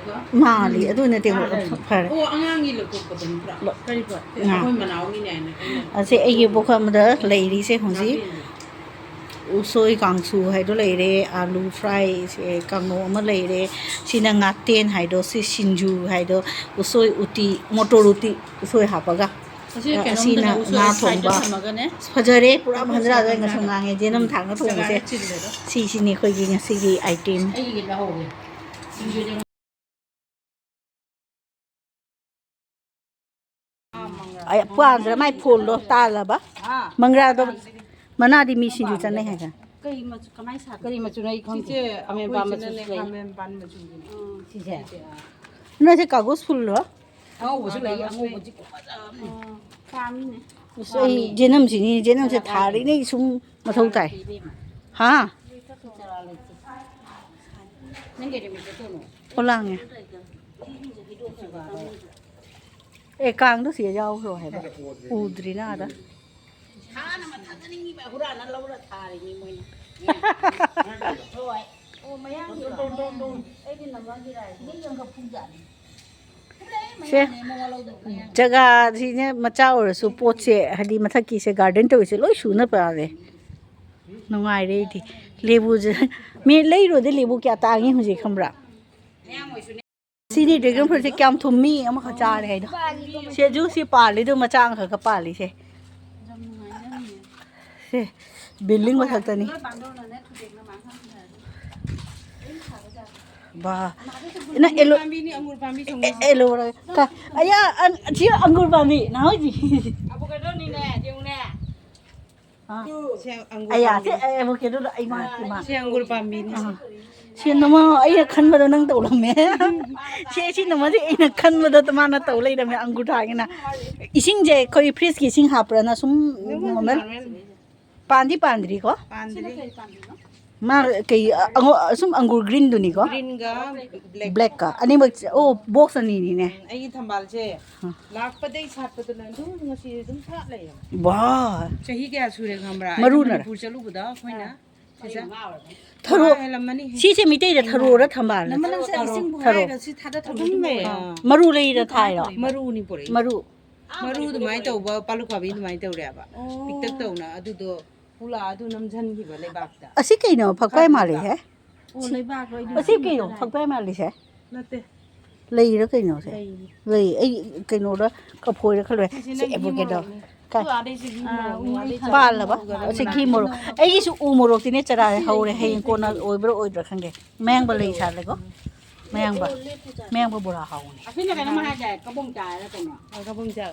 ꯃꯥꯜꯂꯤ꯫ ꯑꯗꯨ ꯅꯠꯇꯦ, ꯐꯔꯦ꯫ ꯑꯣ, ꯑꯉꯥꯡꯒꯤ ꯂꯧꯊꯣꯛꯄꯗꯣ ꯅꯠꯇ꯭ꯔꯣ? ꯂꯣ-, ꯀꯔꯤꯕ? ꯑꯥ꯫ ꯑꯩꯈꯣꯏ ꯃꯅꯥꯎꯒꯤꯅꯦ ꯍꯥꯏꯅ ꯑꯩꯅ ꯑꯁꯤ ꯑꯩꯒꯤ ꯄꯨꯈꯝꯗ ꯂꯩꯔꯤꯁꯦ ꯍꯧꯖꯤꯛ꯫ ꯎꯁꯣꯏ ꯀꯥꯡꯁꯨ ꯍꯥꯏꯗꯣ ꯂꯩꯔꯦ, ꯑꯥꯂꯨ ꯐ꯭ꯔꯥꯏ, ꯁꯦ ꯀꯥꯡꯉꯧ ꯑꯃ ꯂꯩꯔꯦ, ꯁꯤꯅ ꯉꯥꯇꯦꯟ ꯍꯥꯏꯗꯣ, ꯁꯤ ꯁꯤꯡꯖꯨ ꯍꯥꯏꯗꯣ, ꯎꯁꯣꯏ ꯎꯇꯤ, ꯃꯣꯇꯣꯔ ꯎꯇꯤ, ꯎꯁꯣꯏ ꯍꯥꯞꯄꯒ꯫ ꯑꯁꯤ ꯑ, ꯀꯩꯅꯣꯝꯇꯅꯦ, ꯑꯁꯤꯅ ꯎꯁꯣꯏ ꯉꯥ ꯁꯥꯏꯗ ꯊꯣꯡꯕ꯫ ꯊꯝꯃꯒꯅꯦ꯫ ꯐꯖꯔꯦ, ꯄꯨꯔꯥ ꯑꯩꯈꯣꯏ ꯚꯟꯗ꯭ꯔꯥꯗ ꯁꯥꯏꯗ ꯉꯁꯝ ꯊꯝꯃꯒ ꯉꯥꯡꯉꯦ, ꯖꯦꯅꯝ ꯊꯥꯡꯅ ꯊꯣꯡꯕꯁꯦ꯫ ꯖꯒꯥꯗ ꯆꯤꯜꯂꯦꯗꯣ꯫ ꯁꯤꯁꯤꯅꯤ ꯑꯩꯈꯣꯏꯒꯤ ꯉꯁꯤꯒꯤ ꯑꯥꯏꯇꯦꯝ꯫ ꯑꯩꯒꯤꯗꯤ ꯂꯧꯍꯧꯒꯦ꯫ ꯑꯩ ꯄꯥꯟꯗ꯭ꯔ ꯃꯥꯏ ꯐꯣꯟꯗꯣ ꯇꯥꯜꯂꯕ? ꯃꯪꯒ꯭ꯔꯥꯗꯣ ꯃꯅꯥꯗꯤ ꯃꯤ ꯁꯤꯡꯖꯨ ꯆꯥꯅꯩ ꯍꯥꯏꯗ꯫ ꯀꯔꯤ ꯃꯆꯨ, ꯀꯃꯥꯏꯅ ꯁꯥꯒꯦ? ꯀꯔꯤ ꯃꯆꯨꯅꯣ ꯑꯩ ꯈꯪꯗꯦ꯫ ꯁꯤꯁꯦ ꯑꯃꯦꯟ ꯄꯥꯟ ꯃꯆꯨꯁꯨ ꯑꯩꯈꯣꯏꯁꯤꯅꯅꯦ ꯂꯩ꯫ ꯈꯥꯃꯦꯟ ꯄꯥꯟ ꯃꯆꯨꯒꯤꯅꯦ꯫ ꯁꯤꯁꯦ? ꯅꯣꯏꯁꯦ ꯀꯥꯒꯣꯁ ꯐꯨꯜꯂꯣ? ꯑꯉꯧꯕꯁꯨ ꯂꯩ, ꯑꯉꯧꯕꯁꯤ ꯐꯖꯕꯅꯤ꯫ ꯄꯥꯝꯃꯤꯅꯦ꯫ ꯑꯁ, ꯑꯩ ꯖꯦꯅꯝꯁꯤꯅꯤ, ꯖꯦꯅꯝꯁꯦ ꯊꯥꯔꯤꯉꯩ ꯁꯨꯝ ꯃꯊꯧ ꯇꯥꯏ꯫ ꯍꯥ? ꯅꯪ ꯀꯩ ꯅꯨꯃꯤꯠ ꯆꯠꯇꯣꯏꯅꯣ? ꯄꯣꯂꯥꯡꯉꯦ꯫ ꯑꯦ, ꯀꯥꯡꯗꯣ ꯁꯤꯗ ꯌꯥꯎꯈ꯭ꯔꯣ ꯍꯥꯏꯕ꯫ ꯎꯗ꯭ꯔꯤꯅ ꯑꯥꯗ꯫ ꯍꯥꯟꯅ ꯃꯊꯟꯇ ꯅꯤꯡꯉꯤꯕ ꯍꯨꯔꯥꯟꯅ ꯂꯧꯔ ꯊꯥꯔꯤꯅꯤ ꯃꯣꯏꯅ꯫ ꯍꯣꯏ꯫ ꯑꯣ, ꯃꯌꯥꯡꯒꯤꯔꯣ? ꯑꯩꯗꯤ ꯅꯝꯕꯔꯒꯤꯔ ꯍꯥꯏꯗꯤ꯫ ꯁꯦ, ꯖꯒꯥꯁꯤꯅ ꯃꯆꯥ ꯑꯣꯏꯔꯁꯨ ꯄꯣꯠꯁꯦ, ꯍꯥꯏꯗꯤ ꯃꯊꯛꯀꯤꯁꯦ ꯒꯥꯔꯗꯦꯟ ꯇꯧꯔꯤꯁꯦ ꯂꯣꯏ ꯁꯨꯅ ꯄꯥꯔꯦ꯫ ꯅꯨꯡꯉꯥꯏꯔꯦ ꯑꯩꯗꯤ꯫ ꯂꯦꯕꯨꯁꯦ, ꯃꯤ ꯂꯩꯔꯨꯔꯗꯤ ꯂꯦꯕꯨ ꯀꯌꯥ ꯇꯥꯡꯉꯤ ꯍꯧꯖꯤꯛ ꯈꯪꯕ꯭ꯔꯥ? ꯁꯤꯗꯤ dragon fruitꯁꯦ ꯀꯌꯥꯝ ꯊꯨꯝꯃꯤ, ꯑꯃꯈꯛ ꯆꯥꯔꯦ ꯍꯥꯏꯗꯣ꯫ ꯁꯦ ꯖꯨꯁꯁꯤ ꯄꯥꯜꯂꯤꯗꯣ, ꯃꯆꯥ ꯑꯃꯈꯛꯀ ꯄꯥꯜꯂꯤꯁꯦ꯫ ꯁꯦ building ꯃꯊꯛꯇꯅꯤ꯫ ꯕꯥ꯫ ꯅꯪ ꯑꯦꯂꯣ-, ꯑꯦ-, ꯑꯦꯂꯣ-, ꯀ-, ꯑꯌꯥ, ꯑꯪ-, ꯁꯤ ꯑꯪꯒꯨꯔ ꯄꯥꯝꯕꯤ ꯅꯍꯥꯟꯋꯥꯏꯗꯤ꯫ ꯑꯥ꯫ ꯁꯤ ꯑꯪꯒꯨꯔ ꯑꯌꯥ, ꯄꯥꯝꯕꯤ꯫ ꯁꯤ ꯑꯦ-, ꯑꯦ-, ꯑꯦꯕꯣꯀꯦꯗꯣꯗꯣ ꯑꯩ ꯃꯥ-, ꯏꯃꯥ꯫ ꯁꯤ ꯑꯪꯒꯨꯔ ꯄꯥꯝꯕꯤꯅꯤ꯫ ꯑꯥ꯫ ꯁꯤ ꯅꯃ-, ꯑꯩꯅ ꯈꯟꯕꯗꯣ ꯅꯪ ꯇꯧꯔꯝꯃꯦ꯫ ꯁꯤ, ꯁꯤ ꯅꯃꯗꯤ ꯑꯩꯅ ꯈꯟꯕꯗꯣ ꯃꯥꯅ ꯇꯧ ꯂꯩꯔꯝꯃꯦ ꯑꯪꯒꯨꯔ ꯊꯥꯒꯤꯅ꯫ ꯏꯁꯤꯡꯁꯦ ꯑꯩꯈꯣꯏ fridgeꯀꯤ ꯏꯁꯤꯡ ꯍꯥꯞꯄ꯭ꯔꯅ ꯁꯨꯝ ꯑꯗꯨꯝ normal? Normal꯫ ꯄꯥꯟꯗꯤ ꯄꯥꯟꯗ꯭ꯔꯤꯀꯣ? ꯄꯥꯟꯗ꯭ꯔꯤ꯫ ꯃꯥ ꯀꯩ, ꯑꯉꯧ-, ꯁꯨꯝ ꯑꯪꯒꯨꯔ greenꯗꯨꯅꯤꯀꯣ? Greenꯒ black꯫ Blackꯀ꯫ ꯑꯅꯤꯃꯛ, ꯑꯣ, box ꯑꯅꯤꯅꯤꯅꯦ꯫ ꯎꯝ, ꯑꯩꯒꯤ ꯊꯝꯕꯥꯜꯁꯦ ꯑꯥ꯫ ꯂꯥꯛꯄꯗꯩ ꯁꯥꯠꯄꯗꯨꯅ ꯑꯗꯨꯝ ꯉꯁꯤ ꯑꯗꯨꯝ ꯁꯥꯠ ꯂꯩꯔꯦ꯫ ꯋꯥ꯫ ꯆꯍꯤ ꯀꯌꯥ ꯁꯨꯔꯦ ꯈꯪꯕ꯭ꯔꯥ? ꯑꯩꯅ ꯃꯔꯨꯅꯔ? ꯃꯅꯤꯄꯨꯔ ꯆꯠꯂꯨꯕꯗ ꯑꯩꯈꯣꯏꯅ ꯁꯤꯗ ꯊꯔꯣ-, ꯍꯦꯜꯂꯝꯃꯅꯤ꯫ ꯁꯤꯁꯦ ꯃꯤꯇꯩꯗ ꯊꯔꯣꯔ ꯊꯝꯕꯥꯜꯅ? ꯅꯃꯅꯝꯁꯦ ꯏꯁꯤꯡꯕꯨ ꯊꯔꯣ꯫ ꯍꯥꯏꯔꯒ ꯁꯤ ꯊꯥꯗ ꯊꯝꯕꯤꯗꯨꯅ ꯑꯗꯨꯝ ꯂꯩ꯫ ꯃꯔꯨ ꯂꯩꯔ ꯊꯥꯏꯔꯣ? ꯃꯔꯨꯅꯤ ꯄꯨꯔꯛꯏ꯫ ꯃꯔꯨ꯫ ꯃꯔꯨ ꯑꯗꯨꯃꯥꯏꯅ ꯇꯧꯕ ꯄꯥꯂꯨ ꯐꯥꯕꯤ ꯑꯗꯨꯃꯥꯏꯅ ꯇꯧꯔꯦꯕ꯫ ꯑꯣ꯫ ꯄꯤꯛꯇꯛ ꯇꯧꯅ ꯑꯗꯨꯗꯣ ꯄꯨꯂꯥ ꯑꯗꯨ ꯅꯝꯖꯟꯈꯤꯕ ꯂꯩꯕꯥꯛꯇ꯫ ꯑꯁꯤ ꯀꯩꯅꯣ? ꯐꯛꯄꯥꯏ ꯈꯔ ꯃꯥꯜꯂꯤꯍꯦ꯫ ꯑꯣ, ꯂꯩꯕꯥꯛ ꯑꯣꯏꯗꯣꯏꯅꯤ꯫ ꯑꯁꯤ ꯀꯩꯅꯣ? ꯐꯛꯄꯥꯏ ꯃꯥꯜꯂꯤꯁꯦ? ꯅꯠꯇꯦ꯫ ꯂꯩꯔ ꯀꯩꯅꯣꯁꯦ? ꯂꯩꯅꯤ꯫ ꯂꯩ꯫ ꯑꯩ ꯀꯩꯅꯣꯔ ꯀꯐꯣꯏꯔ ꯈꯜꯂꯨꯔꯦ꯫ ꯁꯤꯁꯤꯅ ꯁꯤ ꯘꯤ ꯑꯦꯕꯣꯀꯦꯗꯣ꯫ ꯃꯣꯔꯣꯛꯅꯤ꯫ ꯀꯥꯏ? ꯑꯥ, ꯎ ꯃꯣꯔꯣꯛ ꯄꯥꯜꯂꯕ? ꯃꯣꯔꯣꯛ ꯑꯁꯤ ꯘꯤ ꯃꯣꯔꯣꯛ꯫ ꯑꯩꯒꯤꯁꯨ ꯎ ꯃꯣꯔꯣꯛꯇꯤꯅꯦ ꯆꯔꯥ ꯍꯧꯔꯦ꯫ ꯍꯌꯦꯡ ꯀꯣꯟꯅ ꯑꯣꯏꯕ꯭ꯔꯥ ꯑꯣꯏꯗ꯭ꯔꯥ ꯈꯪꯗꯦ꯫ ꯃꯌꯥꯡꯕ ꯂꯩ ꯁꯥꯠꯂꯦꯀꯣ꯫ ꯃꯌꯥꯡꯕ꯫ ꯃꯌꯥꯡꯕ ꯕꯣꯔꯥ ꯍꯥꯎꯕꯅꯦ꯫ ꯑꯁꯤꯅ ꯀꯩꯅꯣꯝ ꯍꯥꯏꯇꯥꯏ, ꯀꯕꯣꯡ ꯆꯥꯏꯔ ꯀꯩꯅꯣ? ꯑ, ꯀꯕꯣꯡ ꯆꯥꯏ꯫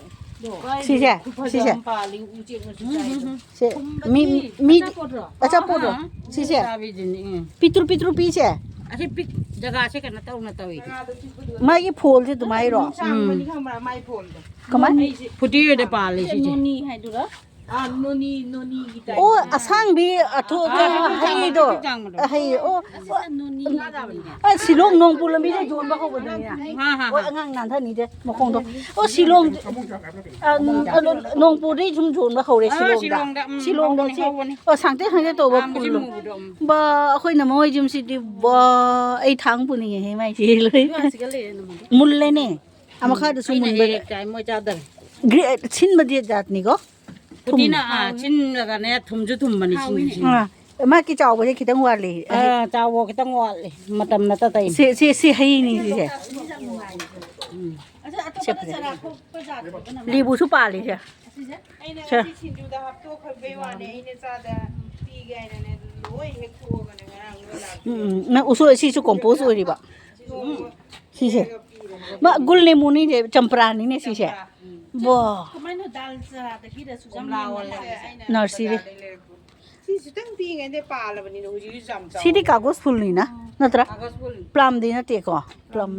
ꯁꯤꯁꯦ? ꯁꯤꯁꯦ? ꯄꯥꯜꯂꯤ, ꯎꯆꯦꯛꯅꯁꯨ ꯆꯥꯏꯗꯣ꯫ ꯁꯦ, ꯃꯤ, ꯊꯨꯝꯕꯗꯤ ꯃꯤ, ꯑꯆꯥꯄꯣꯠꯔꯣ? ꯑꯆꯥꯄꯣꯠꯔꯣ? ꯑꯥ, ꯁꯤꯁꯦ? ꯆꯥꯕꯤꯗꯨꯅꯤ, ꯎꯝ꯫ ꯄꯤꯛꯇ꯭ꯔꯨ ꯄꯤꯛꯇ꯭ꯔꯨ ꯄꯤꯁꯦ? ꯑꯁꯤ ꯄꯤꯛ-, ꯖꯒꯥꯁꯦ ꯀꯩꯅꯣ ꯇꯧꯅ ꯇꯧꯏ꯫ ꯃꯥꯒꯤ ꯐꯣꯜꯁꯦ ꯑꯗꯨꯃꯥꯏꯔꯣ? ꯁꯥꯡꯕꯅꯤ ꯎꯝ꯫ ꯈꯪꯕ꯭ꯔꯥ? ꯃꯥꯏ ꯐꯣꯜꯗꯣ꯫ ꯀꯃꯥꯏ? ꯑꯩꯁꯦ ꯐꯨꯇꯤ ꯑꯣꯏꯗ ꯄꯥꯜꯂꯤ ꯁꯤꯁꯦ꯫ ꯅꯣꯅꯤ ꯍꯥꯏꯗꯨꯔꯥ? ꯑꯥ, ꯅꯣꯅꯤ, ꯅꯣꯅꯤꯒꯤ type꯫ ꯑꯣ, ꯑꯁꯥꯡꯕꯤ, ꯑꯊꯣ-, ꯑꯥ, ꯑꯊꯣ-, ꯑꯥ, ꯍꯩꯗꯣ꯫ ꯄꯤꯛ ꯄꯤꯛ ꯁꯥꯡꯕꯗꯣ꯫ ꯑꯍꯩ, ꯑꯣ, ꯑꯁꯤꯁꯦ ꯅꯣꯅꯤ ꯍꯥꯏꯕꯅꯤꯅꯦ꯫ ꯑ, ꯁꯤꯂꯣꯡ ꯅꯣꯡꯄꯣꯛ ꯂꯝꯕꯤꯗ ꯌꯣꯟꯕ ꯍꯧꯕꯗꯨꯅꯤꯅꯦ꯫ ꯍꯥ, ꯍꯥ, ꯍꯣꯏ, ꯍꯥ꯫ ꯑꯉꯥꯡ ꯅꯥꯟꯊꯅꯤꯗꯦ ꯃꯈꯣꯡꯗꯣ꯫ ꯑꯣ, ꯁꯤꯂꯣꯡ, ꯑ, ꯎꯝ, ꯑ, ꯅꯣꯡꯄꯣꯛꯗꯩ ꯁꯨꯝ ꯌꯣꯟꯕ ꯍꯧꯔꯦ ꯑꯥ, ꯁꯤꯂꯣꯡꯗ꯫ ꯁꯤꯂꯣꯡꯗ, ꯎꯝ, ꯁꯤꯂꯣꯡꯗ ꯍꯧꯕꯅꯤ, ꯁꯤ-, ꯍꯧꯕꯅꯤ꯫ ꯑꯣ, ꯁꯥꯡꯇꯦꯛ ꯁꯥꯡꯇꯦꯛ ꯇꯧꯕ ꯄꯥꯝꯕꯁꯤ ꯐꯨꯜꯗꯣ꯫ ꯃꯨꯕꯗꯣ, ꯎꯝ꯫ ꯕꯥ, ꯑꯩꯈꯣꯏ ꯅꯃꯣꯏ ꯌꯨꯝꯁꯤꯗꯤ, ꯕꯥ, ꯑꯩ ꯊꯥꯡ ꯄꯨꯅꯤꯡꯉꯦꯍꯦ ꯃꯥꯏꯁꯦ ꯂꯣꯏ꯫ ꯑꯗꯨ ꯑꯁꯤꯒ ꯂꯩꯔꯦ ꯅꯃꯣꯏꯗꯤ꯫ ꯃꯨꯜꯂꯦꯅꯦ꯫ ꯑꯥ, ꯃꯈꯥꯗꯁꯨ ꯑꯩꯅ ꯃꯨꯟꯕ꯫ ꯍꯦꯛ ꯍꯦꯛ ꯆꯥꯏ, ꯃꯣꯏ ꯆꯥꯗꯔꯦ꯫ ꯒ꯭ꯔꯦ-, ꯁꯤꯟꯕꯗꯤ ꯖꯥꯠꯅꯤꯀꯣ? ꯐꯨꯇꯤꯅ, ꯊꯨꯝ-, ꯑꯥ, ꯁꯤꯟꯂꯒꯅꯦ, ꯊꯨꯝꯁꯨ ꯊꯨꯝꯕꯅꯤ, ꯍꯥꯎꯋꯤꯅꯦ꯫ ꯁꯤꯟꯁꯨ ꯁꯤꯟꯕꯅꯤ꯫ ꯑꯥ, ꯃꯥꯒꯤ ꯆꯥꯎꯕꯁꯦ ꯈꯤꯇꯪ ꯋꯥꯠꯂꯤ꯫ ꯑꯥ, ꯆꯥꯎꯕ ꯈꯤꯇꯪ ꯋꯥꯠꯂꯤ꯫ ꯃꯇꯝ ꯅꯠꯇ ꯇꯧꯔꯤꯅꯤ꯫ ꯁꯤ, ꯁꯤ, ꯁꯤ ꯍꯩꯅꯤ ꯁꯤꯁꯦ꯫ ꯎꯝ꯫ ꯁꯤ ꯐꯖꯩ꯫ ꯂꯦꯕꯨꯁꯨ ꯄꯥꯜꯂꯤ ꯁꯦ꯫ ꯑꯩꯅ ꯁꯦ꯫ ꯉꯁꯤ ꯁꯤꯡꯖꯨꯗ ꯍꯥꯞꯇꯣꯛꯈ꯭ꯔꯕꯩ ꯋꯥꯅꯦ, ꯑꯩꯅ ꯆꯥꯗ ꯄꯤꯒꯦ ꯍꯥꯏꯅꯅꯦ ꯂꯣꯏ ꯍꯦꯛ ꯊꯣꯛꯑꯒꯅꯦ ꯉꯔꯥꯡ ꯂꯣꯏ ꯂꯥꯛꯄꯤꯔꯦ꯫ ꯎꯝ, ꯎꯝ꯫ ꯅꯪ ꯎꯁꯣꯏ ꯁꯤꯁꯨ ꯀꯣꯝꯄꯣꯁ ꯑꯣꯏꯔꯤꯕ꯫ ꯁꯤꯁꯦ꯫ ꯃꯥ ꯒꯨꯜ ꯂꯦꯃꯣꯅꯤꯅꯦ, ꯆꯝꯄ꯭ꯔꯥꯅꯤꯅꯦ ꯁꯤꯁꯦ꯫ ꯆꯝꯄ꯭ꯔꯥ꯫ ꯎꯝ꯫ ꯕꯣ꯫ ꯀꯃꯥꯏꯅ ꯗꯥꯜ ꯆꯥꯗꯒꯤꯗꯁꯨ ꯌꯥꯝ ꯀꯣꯝꯂꯥ ꯂꯦꯝꯅ ꯑꯣꯜꯂꯦ꯫ ꯂꯩ? ꯅꯔꯁꯔꯤ꯫ ꯁꯤ ꯈꯤꯇꯪ ꯄꯤꯛꯏꯉꯩꯗ ꯄꯥꯜꯂꯕꯅꯤꯅ ꯍꯧꯖꯤꯛ ꯌꯥꯝ ꯆꯥꯎꯔꯦ꯫ ꯁꯤꯗꯤ ꯀꯥꯒꯣꯁ ꯐꯨꯜꯅꯤꯅ, ꯅꯠꯇ꯭ꯔꯥ? ꯀꯥꯒꯣꯁ ꯐꯨꯜ꯫ ꯄ꯭ꯂꯥꯝꯗꯤ ꯅꯠꯇꯦꯀꯣ꯫ ꯄ꯭ꯂꯥꯝ꯫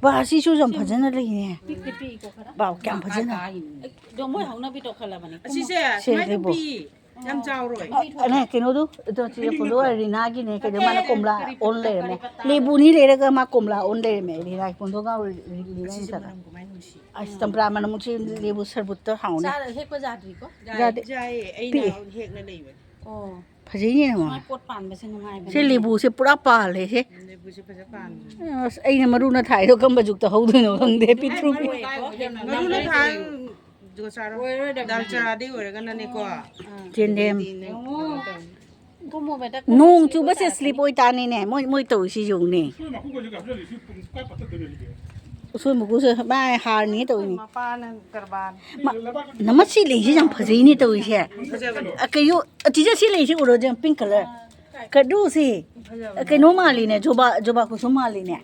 ꯕꯥ, ꯁꯤꯁꯨ ꯌꯥꯝ ꯐꯖꯅ ꯂꯩꯅꯦ꯫ ꯄꯤꯛꯇꯤ ꯄꯤꯛꯏꯀꯣ ꯈꯔ꯫ ꯕꯥꯎ, ꯀꯌꯥꯝ ꯐꯖꯅ꯫ ꯑꯗꯣ ꯃꯣꯏ ꯍꯧꯅꯕꯤ ꯇꯧꯈꯠꯂꯕꯅꯤ꯫ ꯑꯁꯤꯁꯦ ꯁꯦ, ꯁꯨꯃꯥꯏꯅ ꯑꯗꯨꯝ ꯂꯩꯕꯣ꯫ ꯄꯤ꯫ ꯌꯥꯝ ꯆꯥꯎꯔꯣꯏ꯫ ꯑ, ꯑꯅꯦ, ꯀꯩꯅꯣꯗꯨ, ꯑꯗꯣ ꯆꯦ ꯄꯨꯂꯨ ꯔꯤꯅꯥꯒꯤꯅꯦ, ꯀꯩꯅꯣ, ꯃꯥꯅ ꯀꯣꯝꯂꯥ ꯑꯣꯟ ꯂꯩꯔꯝꯃꯦ꯫ ꯂꯦꯕꯨꯅꯤ ꯂꯩꯔꯒ ꯃꯥ ꯀꯣꯝꯂꯥ ꯑꯣꯟ ꯂꯩꯔꯝꯃꯦ꯫ ꯔꯤꯅꯥ ꯀꯣꯟꯗꯣꯡꯒ ꯔꯤꯅꯥ ꯑꯁꯤꯁꯦ ꯆꯠꯂꯦ꯫ ꯃꯅꯝ ꯀꯃꯥꯏꯅ ꯅꯨꯡꯁꯤ꯫ ꯑꯁ, ꯆꯝꯄ꯭ꯔꯥ ꯃꯅꯝ ꯅꯨꯡꯁꯤ, ꯂꯦꯕꯨ ꯁꯔꯕꯨꯠꯇ ꯍꯥꯎꯅꯤ꯫ ꯆꯥ-, ꯍꯦꯛꯄ ꯌꯥꯗ꯭ꯔꯤꯀꯣ? ꯌꯥꯏ, ꯌꯥꯗꯦ꯫ ꯌꯥꯏꯌꯦ, ꯑꯩꯅ ꯄꯤꯛꯏ꯫ ꯍꯦꯛꯅ ꯂꯩꯕꯅꯦ꯫ ꯑꯣ꯫ ꯐꯖꯩꯅꯦ, ꯌꯦꯡꯉꯣ꯫ ꯁꯨꯃꯥꯏ ꯄꯣꯠ ꯄꯥꯟꯕꯁꯦ ꯅꯨꯡꯉꯥꯏꯕꯅꯦ꯫ ꯁꯤ ꯂꯦꯕꯨꯁꯦ ꯄꯨꯔꯥ ꯄꯥꯜꯂꯦ, ꯁꯦ꯫ ꯂꯦꯕꯨꯁꯦ ꯐꯖ ꯄꯥꯟꯕꯅꯦ꯫ ꯑꯁ, ꯑꯩꯅ ꯃꯔꯨꯅ ꯊꯥꯏꯗꯣ ꯀꯔꯝꯕ ꯖꯨꯛꯇ ꯍꯧꯗꯣꯏꯅꯣ ꯈꯪꯗꯦ, ꯄꯤꯛꯇ꯭ꯔꯨ ꯄꯤꯛꯏ꯫ ꯃꯔꯨꯅ ꯊꯥ-, ꯖꯨꯒꯣꯠ ꯆꯥꯔꯣꯏ꯫ ꯑꯣꯏꯔꯣꯏꯗꯕꯅꯦ꯫ ꯗꯥꯜ ꯆꯥꯗꯤ ꯑꯣꯏꯔꯒꯅꯅꯦꯀꯣ꯫ ꯌꯦꯟꯗꯦꯝ꯫ ꯑꯗꯨꯗꯤ ꯅꯦ-, ꯑꯣ꯫ ꯀꯩꯅꯣ ꯇꯧꯅꯤ꯫ ꯀꯣꯃꯣ ꯕꯦꯇ ꯅꯣꯡ ꯀꯣꯃꯣ ꯆꯨꯕꯁꯦ ꯕꯦꯇ slip ꯑꯣꯏ ꯇꯥꯅꯤꯅꯦ, ꯃꯣꯏ, ꯃꯣꯏ ꯇꯧꯔꯤꯁꯤ ꯌꯦꯡꯉꯨꯅꯦ꯫ ꯎꯁꯣꯏ ꯃꯀꯨꯁꯦ ꯃꯥꯏ ꯍꯥꯔꯅꯤ ꯇꯧꯔꯤꯅꯤ꯫ ꯃꯄꯥꯅ ꯀꯔꯕꯥꯔ꯫ ꯃ-, ꯅꯃ ꯁꯤ ꯂꯩꯁꯤ ꯌꯥꯝ ꯐꯖꯩꯅꯦ ꯇꯧꯔꯤꯁꯦ꯫ ꯐꯖꯕꯅꯦ꯫ ꯑ, ꯀꯩꯅꯣ, ꯑ, ꯆꯤꯆꯦ ꯁꯤ ꯂꯩꯁꯤ ꯎꯔꯣ, ꯌꯥꯝ pink colour꯫ ꯀꯗꯨꯁꯤ꯫ ꯐꯖꯕꯅꯦ꯫ ꯑ, ꯀꯩꯅꯣ ꯃꯥꯜꯂꯤꯅꯦ, ꯖꯣꯕꯥ, ꯖꯣꯕꯥ ꯀꯨꯁꯨꯝ ꯃꯥꯜꯂꯤꯅꯦ꯫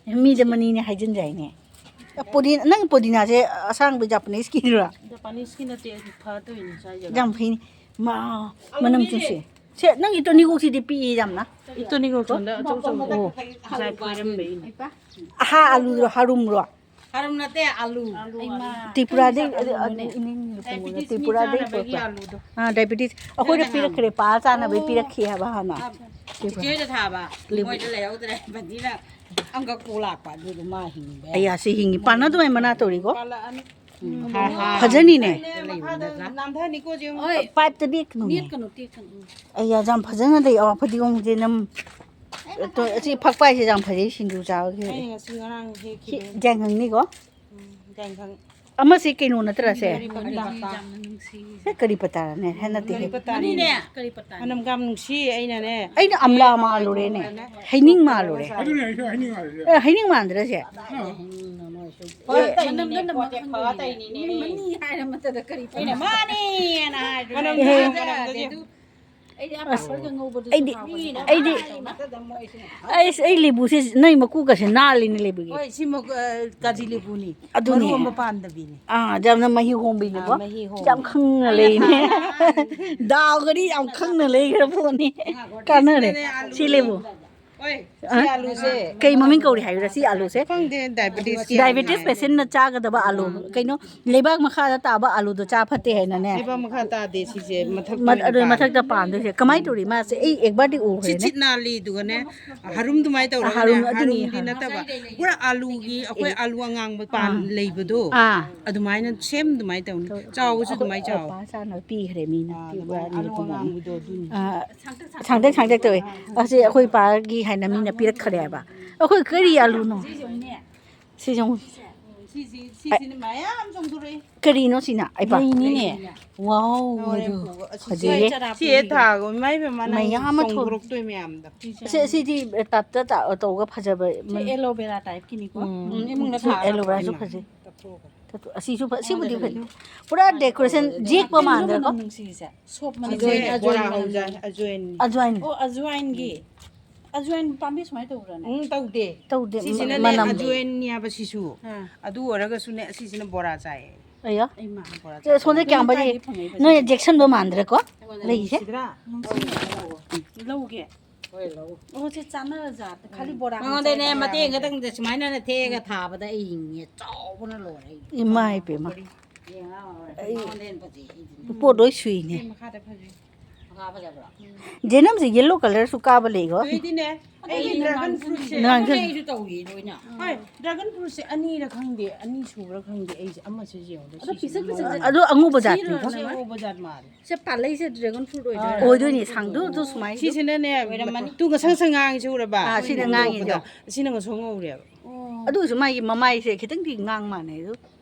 ꯎꯝ꯫ ꯃꯤꯗ ꯃꯅꯤꯅꯦ ꯍꯥꯏꯖꯤꯟꯖꯥꯏꯅꯦ꯫ ꯄꯨꯗꯤ-, ꯅꯪ ꯄꯨꯗꯤꯅꯥꯁꯦ ꯑꯁꯥꯡꯕ ꯖꯥꯄꯅꯤꯁꯀꯤꯗꯨꯔꯥ? ꯖꯄꯥꯅꯤꯁꯀꯤ ꯅꯠꯇꯦ, ꯑꯗꯨ ꯐꯗꯣꯏꯅꯤ ꯁ꯭ꯋꯥꯏ ꯖꯒꯥ꯫ ꯌꯥꯝ ꯐꯩꯅꯦ꯫ ꯃꯥ, ꯃꯅꯝ ꯆꯨꯁꯦ꯫ ꯁꯦ, ꯅꯪꯒꯤ ꯇꯣꯅꯤꯒꯣꯛꯁꯤꯗꯤ ꯄꯤꯛꯏ ꯌꯥꯝꯅ꯫ ꯏꯇꯣꯅꯤꯒꯣꯛ ꯁꯣꯝꯗ ꯑꯆꯧ ꯑꯆꯧꯕ꯫ ꯑꯣ꯫ ꯉꯁꯥꯏ ꯐꯣꯏꯔꯝꯕꯩꯅꯦ꯫ ꯑꯍꯥ, ꯑꯂꯨꯔꯣ, ꯍꯥꯔꯨꯝꯔꯣ? ꯍꯥꯔꯨꯝ ꯅꯠꯇꯦ, ꯑꯂꯨ꯫ ꯇ꯭ꯔꯤꯄꯨꯔꯥꯗꯩ, ꯑꯗꯨ, ꯑꯗꯨ, ꯏꯅꯦ, ꯏꯅꯦ, ꯗꯥꯏꯕꯤꯇꯤꯁ ꯃꯤ ꯇ꯭ꯔꯤꯄꯨꯔꯥꯗꯩ ꯆꯥꯅꯕꯒꯤ ꯄꯨꯔꯛꯄ꯫ ꯑꯂꯨꯗꯣ꯫ ꯑꯥ, ꯗꯥꯏꯕꯤꯇꯤꯁ꯫ ꯑꯩꯈꯣꯏꯗ ꯅꯪꯅ ꯄꯤꯔꯛꯈ꯭ꯔꯦ, ꯄꯥ ꯆꯥꯅꯕꯩ ꯑꯣ꯫ ꯄꯤꯔꯛꯈꯤ ꯍꯥꯏꯕ ꯍꯥꯟꯅ꯫ ꯇ꯭ꯔꯤꯄꯨꯔꯥ꯫ ꯏꯆꯦꯗ ꯊꯥꯕ, ꯂꯦꯕꯨ꯫ ꯃꯣꯏꯗ ꯂꯩꯍꯧꯗ꯭ꯔꯦ꯫ ꯕꯟꯗꯤꯅ ꯑꯃꯈꯛ ꯄꯨ ꯂꯥꯛꯄ, ꯑꯗꯨꯗꯣ ꯃꯥ ꯍꯤꯡꯕ ꯌꯥꯏ꯫ ꯑꯩꯌꯥ, ꯁꯤ ꯍꯤꯡꯉꯤ꯫ ꯄꯥꯟꯅꯗꯕꯩ ꯃꯅꯥ ꯇꯧꯔꯤꯀꯣ? ꯄꯥꯜꯂꯛꯑꯅꯤ꯫ ꯎꯝ, ꯍꯥꯔ, ꯍꯥꯔ ꯐꯖꯅꯤꯅꯦ꯫ ꯂꯩꯕ ꯅꯠꯇ꯭ꯔꯥ? ꯅꯥꯟꯊꯅꯤꯀꯣ, ꯌꯦꯡꯉꯣ꯫ ꯍꯣꯏ꯫ ꯄꯥꯏꯞꯇ ꯅꯦꯠꯀꯅꯨꯅꯦ꯫ ꯅꯦꯠꯀꯅꯨ, ꯇꯦꯛꯀꯅꯨ꯫ ꯑꯩꯌꯥ, ꯌꯥꯝ ꯐꯖꯅ ꯂꯩ꯫ ꯑꯋꯥ ꯐꯗꯤꯒꯣꯝꯁꯦ ꯅꯝ-, ꯑꯗꯣ ꯑꯁꯤ ꯐꯛꯄꯥꯏꯁꯦ ꯌꯥꯝ ꯐꯖꯩ, ꯁꯤꯡꯖꯨ ꯆꯥꯕꯒꯤ꯫ ꯑꯩ ꯉꯁꯤ ꯉꯔꯥꯡ ꯁꯤ ꯍꯦꯛꯈꯤꯕꯅꯦ꯫ ꯌꯥꯏꯉꯪꯅꯤꯀꯣ? ꯎꯝ, ꯌꯥꯏꯉꯪ꯫ ꯑꯃꯁꯦ ꯀꯩꯅꯣ ꯅꯠꯇ꯭ꯔꯁꯦ? ꯀꯔꯤ ꯄꯇꯥ? ꯑꯦ, ꯀꯔꯤ ꯄꯇꯥꯅꯦ? ꯍꯦ, ꯅꯠꯇꯦ꯫ ꯀꯔꯤ ꯄꯇꯥꯅꯦ? ꯃꯅꯝ ꯌꯥꯝ ꯅꯨꯡꯁꯤ ꯑꯩꯅꯅꯦ꯫ ꯑꯩꯅ ꯑꯝꯂꯥ ꯃꯥꯜꯂꯨꯔꯦꯅꯦ꯫ ꯍꯩꯅꯤꯡ ꯃꯥꯜꯂꯨꯔꯦ꯫ ꯑꯗꯨꯅꯦ ꯑꯩꯁꯨ ꯍꯩꯅꯤꯡ ꯃꯥꯜꯂꯨꯔꯦ꯫ ꯑꯦ, ꯍꯩꯅꯤꯡ ꯃꯥꯟꯗ꯭ꯔꯁꯦ? ꯃꯅꯝꯗꯨꯅ ꯃꯈꯜ ꯑꯃꯅꯤꯅꯦ꯫ ꯃꯅꯤ ꯍꯥꯏꯔ ꯃꯇꯗ ꯀꯔꯤ ꯄꯇꯥ? ꯃꯥꯅꯦꯅ ꯍꯥꯏꯗꯨꯅ꯫ ꯃꯅꯝꯗꯨꯅ ꯑꯦ꯫ ꯃꯅꯝꯗꯨꯗꯤ꯫ ꯑꯩꯗꯤ ꯑꯥ ꯑꯁ, ꯄꯥꯐꯣꯔꯒ ꯉꯧꯕꯗꯨꯁꯨ ꯑꯩꯗꯤ, ꯍꯥꯎꯕꯅꯦ꯫ ꯑꯩꯗꯤ, ꯑꯩꯁ, ꯑꯩ ꯂꯦꯕꯨꯁꯦ ꯅꯣꯏ ꯃꯀꯨꯒꯁꯦ ꯅꯥꯜꯂꯤꯅꯦ ꯂꯦꯕꯨꯒꯤ꯫ ꯍꯣꯏ, ꯁꯤ ꯃꯛ-, ꯑ, ꯀꯥꯖꯤ ꯂꯦꯕꯨꯅꯤ꯫ ꯑꯗꯨꯅꯦ꯫ ꯃꯔꯨ ꯑꯃ ꯄꯥꯟꯗꯕꯤꯅꯤ꯫ ꯑꯥ, ꯌꯥꯝꯅ ꯃꯍꯤ ꯍꯣꯝꯕꯤꯅꯤꯀꯣ꯫ ꯑꯥ, ꯃꯍꯤ ꯍꯣꯝ꯫ ꯌꯥꯝ ꯈꯪꯅ ꯂꯩꯅꯦ꯫ ꯗꯥꯎꯒꯗꯤ ꯌꯥꯝ ꯈꯪꯅ ꯂꯩꯈ꯭ꯔ ꯄꯣꯠꯅꯤ꯫ ꯀꯥꯟꯅꯔꯦ꯫ ꯁꯤꯗꯅꯦ ꯑꯂꯨ ꯁꯤ ꯂꯦꯕꯨ꯫ ꯍꯣꯏ, ꯑ? ꯁꯤ ꯑꯂꯨꯁꯦ꯫ ꯀꯩ ꯃꯃꯤꯡ ꯀꯧꯔꯤ ꯍꯥꯏꯕ꯭ꯔꯥ ꯁꯤ ꯑꯂꯨꯁꯦ? ꯈꯪꯗꯦ, diabetes ꯀꯤ diabetes ꯑꯂꯨ ꯍꯥꯏ꯫ Patient ꯅ ꯆꯥꯒꯗꯕ ꯑꯂꯨ꯫ ꯀꯩꯅꯣ, ꯂꯩꯕꯥꯛ ꯃꯈꯥꯗ ꯇꯥꯕ ꯑꯂꯨꯗꯣ ꯆꯥ ꯐꯠꯇꯦ ꯍꯥꯏꯅꯅꯦ꯫ ꯂꯩꯕꯥꯛ ꯃꯈꯥ ꯇꯥꯗꯦ ꯁꯤꯁꯦ, ꯃꯊꯛꯇ ꯃ-, ꯑꯣꯏꯅ ꯑꯗꯨ ꯄꯥꯜꯂꯦ꯫ ꯃꯊꯛꯇ ꯄꯥꯟꯗꯣꯏꯁꯦ꯫ ꯀꯃꯥꯏꯅ ꯇꯧꯔꯤ ꯃꯥꯁꯦ? ꯑꯩ ꯑꯦꯛꯕꯥꯔꯗꯤ ꯎꯈ꯭ꯔꯦꯅꯦ꯫ ꯁꯤꯠ ꯁꯤꯠ ꯅꯥꯜꯂꯤ, ꯑꯗꯨꯒꯅꯦ, ꯍꯔꯨꯝ ꯑꯗꯨꯃꯥꯏꯅ ꯇꯧꯔꯒꯅꯦ, ꯍꯔꯨꯝ ꯑꯗꯨꯅꯤ꯫ ꯍꯔꯨꯝꯗꯤ ꯅꯠꯇꯕ, ꯄꯨꯔꯥ ꯑꯂꯨꯒꯤ, ꯑꯩꯈꯣꯏ ꯑꯦ꯫ ꯑꯂꯨ ꯑꯉꯥꯡꯕ ꯄꯥꯟ ꯑꯥ꯫ ꯂꯩꯕꯗꯣ, ꯑꯥ꯫ ꯑꯗꯨꯃꯥꯏꯅ, same ꯑꯗꯨꯃꯥꯏꯅ ꯇꯧꯅꯤ꯫ ꯇꯧ-, ꯆꯥꯎꯕꯁꯨ ꯑꯩꯈꯣꯏ ꯑꯗꯨꯃꯥꯏꯅ ꯆꯥꯎ꯫ ꯄꯥ ꯆꯥꯅ ꯄꯤꯈ꯭ꯔꯦ ꯃꯤꯅ꯫ ꯑꯥ, ꯄꯤꯕ ꯑꯗꯨꯃꯥꯏꯅ ꯑꯂꯨ ꯑꯅꯤꯗꯨ ꯄꯨꯡ ꯑꯅꯤ꯫ ꯑꯉꯥꯡꯕꯗꯣ ꯑꯗꯨꯅꯤ꯫ ꯑꯥ, ꯁꯥꯡꯇꯛ ꯁꯥꯡꯇꯛ ꯇꯧꯋꯦ꯫ ꯑꯁꯤ ꯑꯩꯈꯣꯏ ꯄꯥꯒꯤ ꯍꯥꯏꯅ ꯃꯤꯅ ꯄꯤꯔꯛꯈ꯭ꯔꯦꯕ꯫ ꯑꯩꯈꯣꯏ ꯀꯔꯤ ꯑꯂꯨꯅꯣ? ꯁꯤꯁꯦ ꯑꯃꯨꯛ꯫ ꯁꯤꯁꯤꯅ ꯃꯌꯥꯝ ꯆꯣꯡꯊꯣꯔꯛꯏ꯫ ꯀꯔꯤꯅꯣ ꯁꯤꯅ? ꯑꯩ ꯄꯥ-, ꯂꯩꯅꯤꯅꯦ꯫ ꯋꯥꯎ, ꯍꯣꯔꯦꯟ ꯑꯗꯨ ꯄꯨꯒ-, ꯑꯁꯤ ꯐꯖꯩꯌꯦ꯫ ꯁꯤ ꯍꯦꯛ ꯊꯥꯒꯣ, ꯏꯃꯥ ꯏꯕꯦꯝꯃ, ꯅꯪ ꯃꯌꯥꯝ ꯑꯃ ꯊꯣꯛ-, ꯆꯣꯡꯊꯣꯔꯛꯇꯣꯏ ꯃꯌꯥꯝꯗꯣ꯫ ꯑꯁꯤ, ꯑꯁꯤꯗꯤ ꯇꯞꯇ ꯇ-, ꯇꯧꯔꯒ ꯐꯖꯕ ꯁꯤ ꯃ-, aloe vera type ꯀꯤꯅꯤꯀꯣ꯫ ꯎꯝ, ꯎꯝ, ꯏꯃꯨꯡꯗ ꯁꯤ ꯊꯥꯔꯒ aloe vera ꯁꯨ ꯐꯖꯩ꯫ ꯇꯞꯊꯣꯛꯑꯒ꯫ ꯇꯞꯊꯣꯛ-, ꯑꯁꯤꯁꯨ ꯐ-, ꯁꯤꯕꯨꯗꯤ ꯐꯖꯩ꯫ ꯄꯨꯔꯥ decoration ꯌꯦꯛꯄ ꯀꯩꯅꯣ ꯃꯥꯟꯗ꯭ꯔꯦꯀꯣ? ꯃꯅꯝ ꯅꯨꯡꯁꯤꯔꯤꯁꯦ? ꯁꯣꯞ ꯃꯅꯝ꯫ ꯑꯖꯣꯏꯟ, ꯑꯖꯣꯏꯟ ꯑꯖꯣꯏꯟ ꯃꯅꯝ꯫ ꯃꯅꯝ꯫ ꯑꯖꯣꯏꯟ꯫ ꯑꯣ, ꯑꯖꯣꯏꯟꯒꯤ꯫ ꯑꯖꯣꯏꯟ ꯄꯥꯝꯕꯤ ꯁꯨꯃꯥꯏꯅ ꯇꯧꯕ꯭ꯔꯥꯅꯦ? ꯎꯝ, ꯇꯧꯗꯦ꯫ ꯇꯧꯗꯦ, ꯁꯤꯁꯤꯅꯅꯦ ꯃꯅꯝ꯫ ꯑꯖꯣꯏꯟꯅꯦꯕ ꯁꯤꯁꯨ꯫ ꯑꯥ꯫ ꯑꯗꯨ ꯑꯣꯏꯔꯒꯁꯨꯅꯦ, ꯑꯁꯤꯁꯤꯅ ꯕꯣꯔꯥ ꯆꯥꯏꯌꯦ꯫ ꯑꯌꯥ꯫ ꯕꯣꯔꯥ ꯁꯦ, ꯆꯥꯏ꯫ ꯁꯣꯝꯗ ꯀꯌꯥꯝ ꯄꯥꯜꯂꯤ? ꯀꯥꯏꯗꯩ ꯐꯪꯉꯛꯏꯕ ꯅꯣꯏ ꯁꯤꯗꯤ? ꯖꯦꯛꯁꯟꯗꯣ ꯃꯥꯟꯗ꯭ꯔꯦꯀꯣ? ꯑꯩꯉꯣꯟꯗ ꯂꯩꯁꯦ꯫ ꯅꯨꯡꯁꯤꯗ꯭ꯔꯥ? ꯂꯧꯒꯦ꯫ ꯍꯣꯏ, ꯂꯧ꯫ ꯑꯣ, ꯁꯤ ꯆꯥꯅꯔ ꯖꯥꯠ꯫ ꯈꯥꯂꯤ ꯕꯣꯔꯥ ꯃꯉꯣꯟꯗꯅꯦ ꯈꯛꯇ ꯃꯇꯦꯛ ꯆꯥꯔꯒ꯫ ꯈꯛꯇꯪꯗ ꯁꯨꯃꯥꯏꯅꯅꯦ ꯊꯦꯛꯑꯒ ꯊꯥꯕꯗ ꯑꯩ ꯍꯤꯡꯉꯦ꯫ ꯆꯥꯎꯕꯅ ꯂꯣꯏꯔꯦ ꯑꯩ꯫ ꯏꯃꯥ ꯏꯄꯦꯝꯃ꯫ ꯌꯦꯡꯉꯣ, ꯑꯩ ꯃꯉꯣꯟꯗ ꯍꯦꯟꯅ ꯐꯖꯩ ꯑꯩꯗꯨꯅꯦ꯫ ꯄꯣꯠ ꯂꯣꯏ ꯁꯨꯏꯅꯦ꯫ ꯁꯤ ꯃꯈꯥꯗ ꯐꯖꯩ꯫ ꯃꯈꯥ ꯐꯖꯕ꯭ꯔꯣ? ꯖꯦꯅꯝꯁꯦ yellow colour ꯁꯨ ꯀꯥꯕ ꯂꯩꯀꯣ? ꯑꯗꯨꯏꯗꯤꯅꯦ, ꯑꯩꯒꯤ dragon fruit ꯁꯦ꯫ ꯅꯍꯥꯟ ꯑꯗꯨꯅꯦ ꯑꯩꯁꯨ ꯇꯧꯔꯤ ꯂꯣꯏꯅ꯫ ꯍꯣꯏ, dragon fruit ꯁꯦ ꯑꯅꯤꯔ ꯈꯪꯗꯦ, ꯑꯅꯤ ꯁꯨꯕ꯭ꯔꯥ ꯈꯪꯗꯦ, ꯑꯩꯁꯦ ꯑꯃꯁꯦ ꯌꯦꯡꯉꯨꯗ ꯑꯗꯣ ꯁꯤꯁꯦ ꯄꯤꯁꯛ ꯄꯤꯁꯛ ꯑꯉꯧꯕ꯫ ꯑꯗꯣ ꯑꯉꯧꯕ ꯖꯥꯠꯅꯤꯀꯣ? ꯁꯤ ꯑꯉꯧꯕ ꯖꯥꯠ ꯃꯥꯜꯂꯦ꯫ ꯁꯦ ꯄꯥꯜꯂꯛꯏꯁꯦ dragon fruit ꯑꯣꯏꯗꯣꯏꯔꯥ? ꯑꯣꯏꯗꯣꯏꯅꯦ, ꯁꯥꯡꯗꯨ ꯑꯗꯨ ꯁꯨꯃꯥꯏꯅ꯫ ꯁꯤꯁꯤꯅꯅꯦ, ꯑꯣꯏꯔꯝꯃꯅꯤ꯫ ꯇꯨ ꯉꯁꯪ ꯁꯪ ꯉꯥꯡꯉꯤꯁꯦ ꯎꯔꯕ? ꯑꯥ, ꯁꯤꯅ ꯉꯥꯡꯉꯤꯗꯣ꯫ ꯎꯕꯗ꯫ ꯁꯤꯅ ꯉꯁꯪ ꯉꯧꯔꯦꯕ꯫ ꯑꯣ꯫ ꯑꯗꯨ ꯑꯣꯏꯔꯁꯨ ꯃꯥꯒꯤ ꯃꯃꯥꯏꯁꯦ ꯈꯤꯇꯪꯗꯤ ꯉꯥꯡ ꯃꯥꯟꯅꯩ ꯑꯗꯨ꯫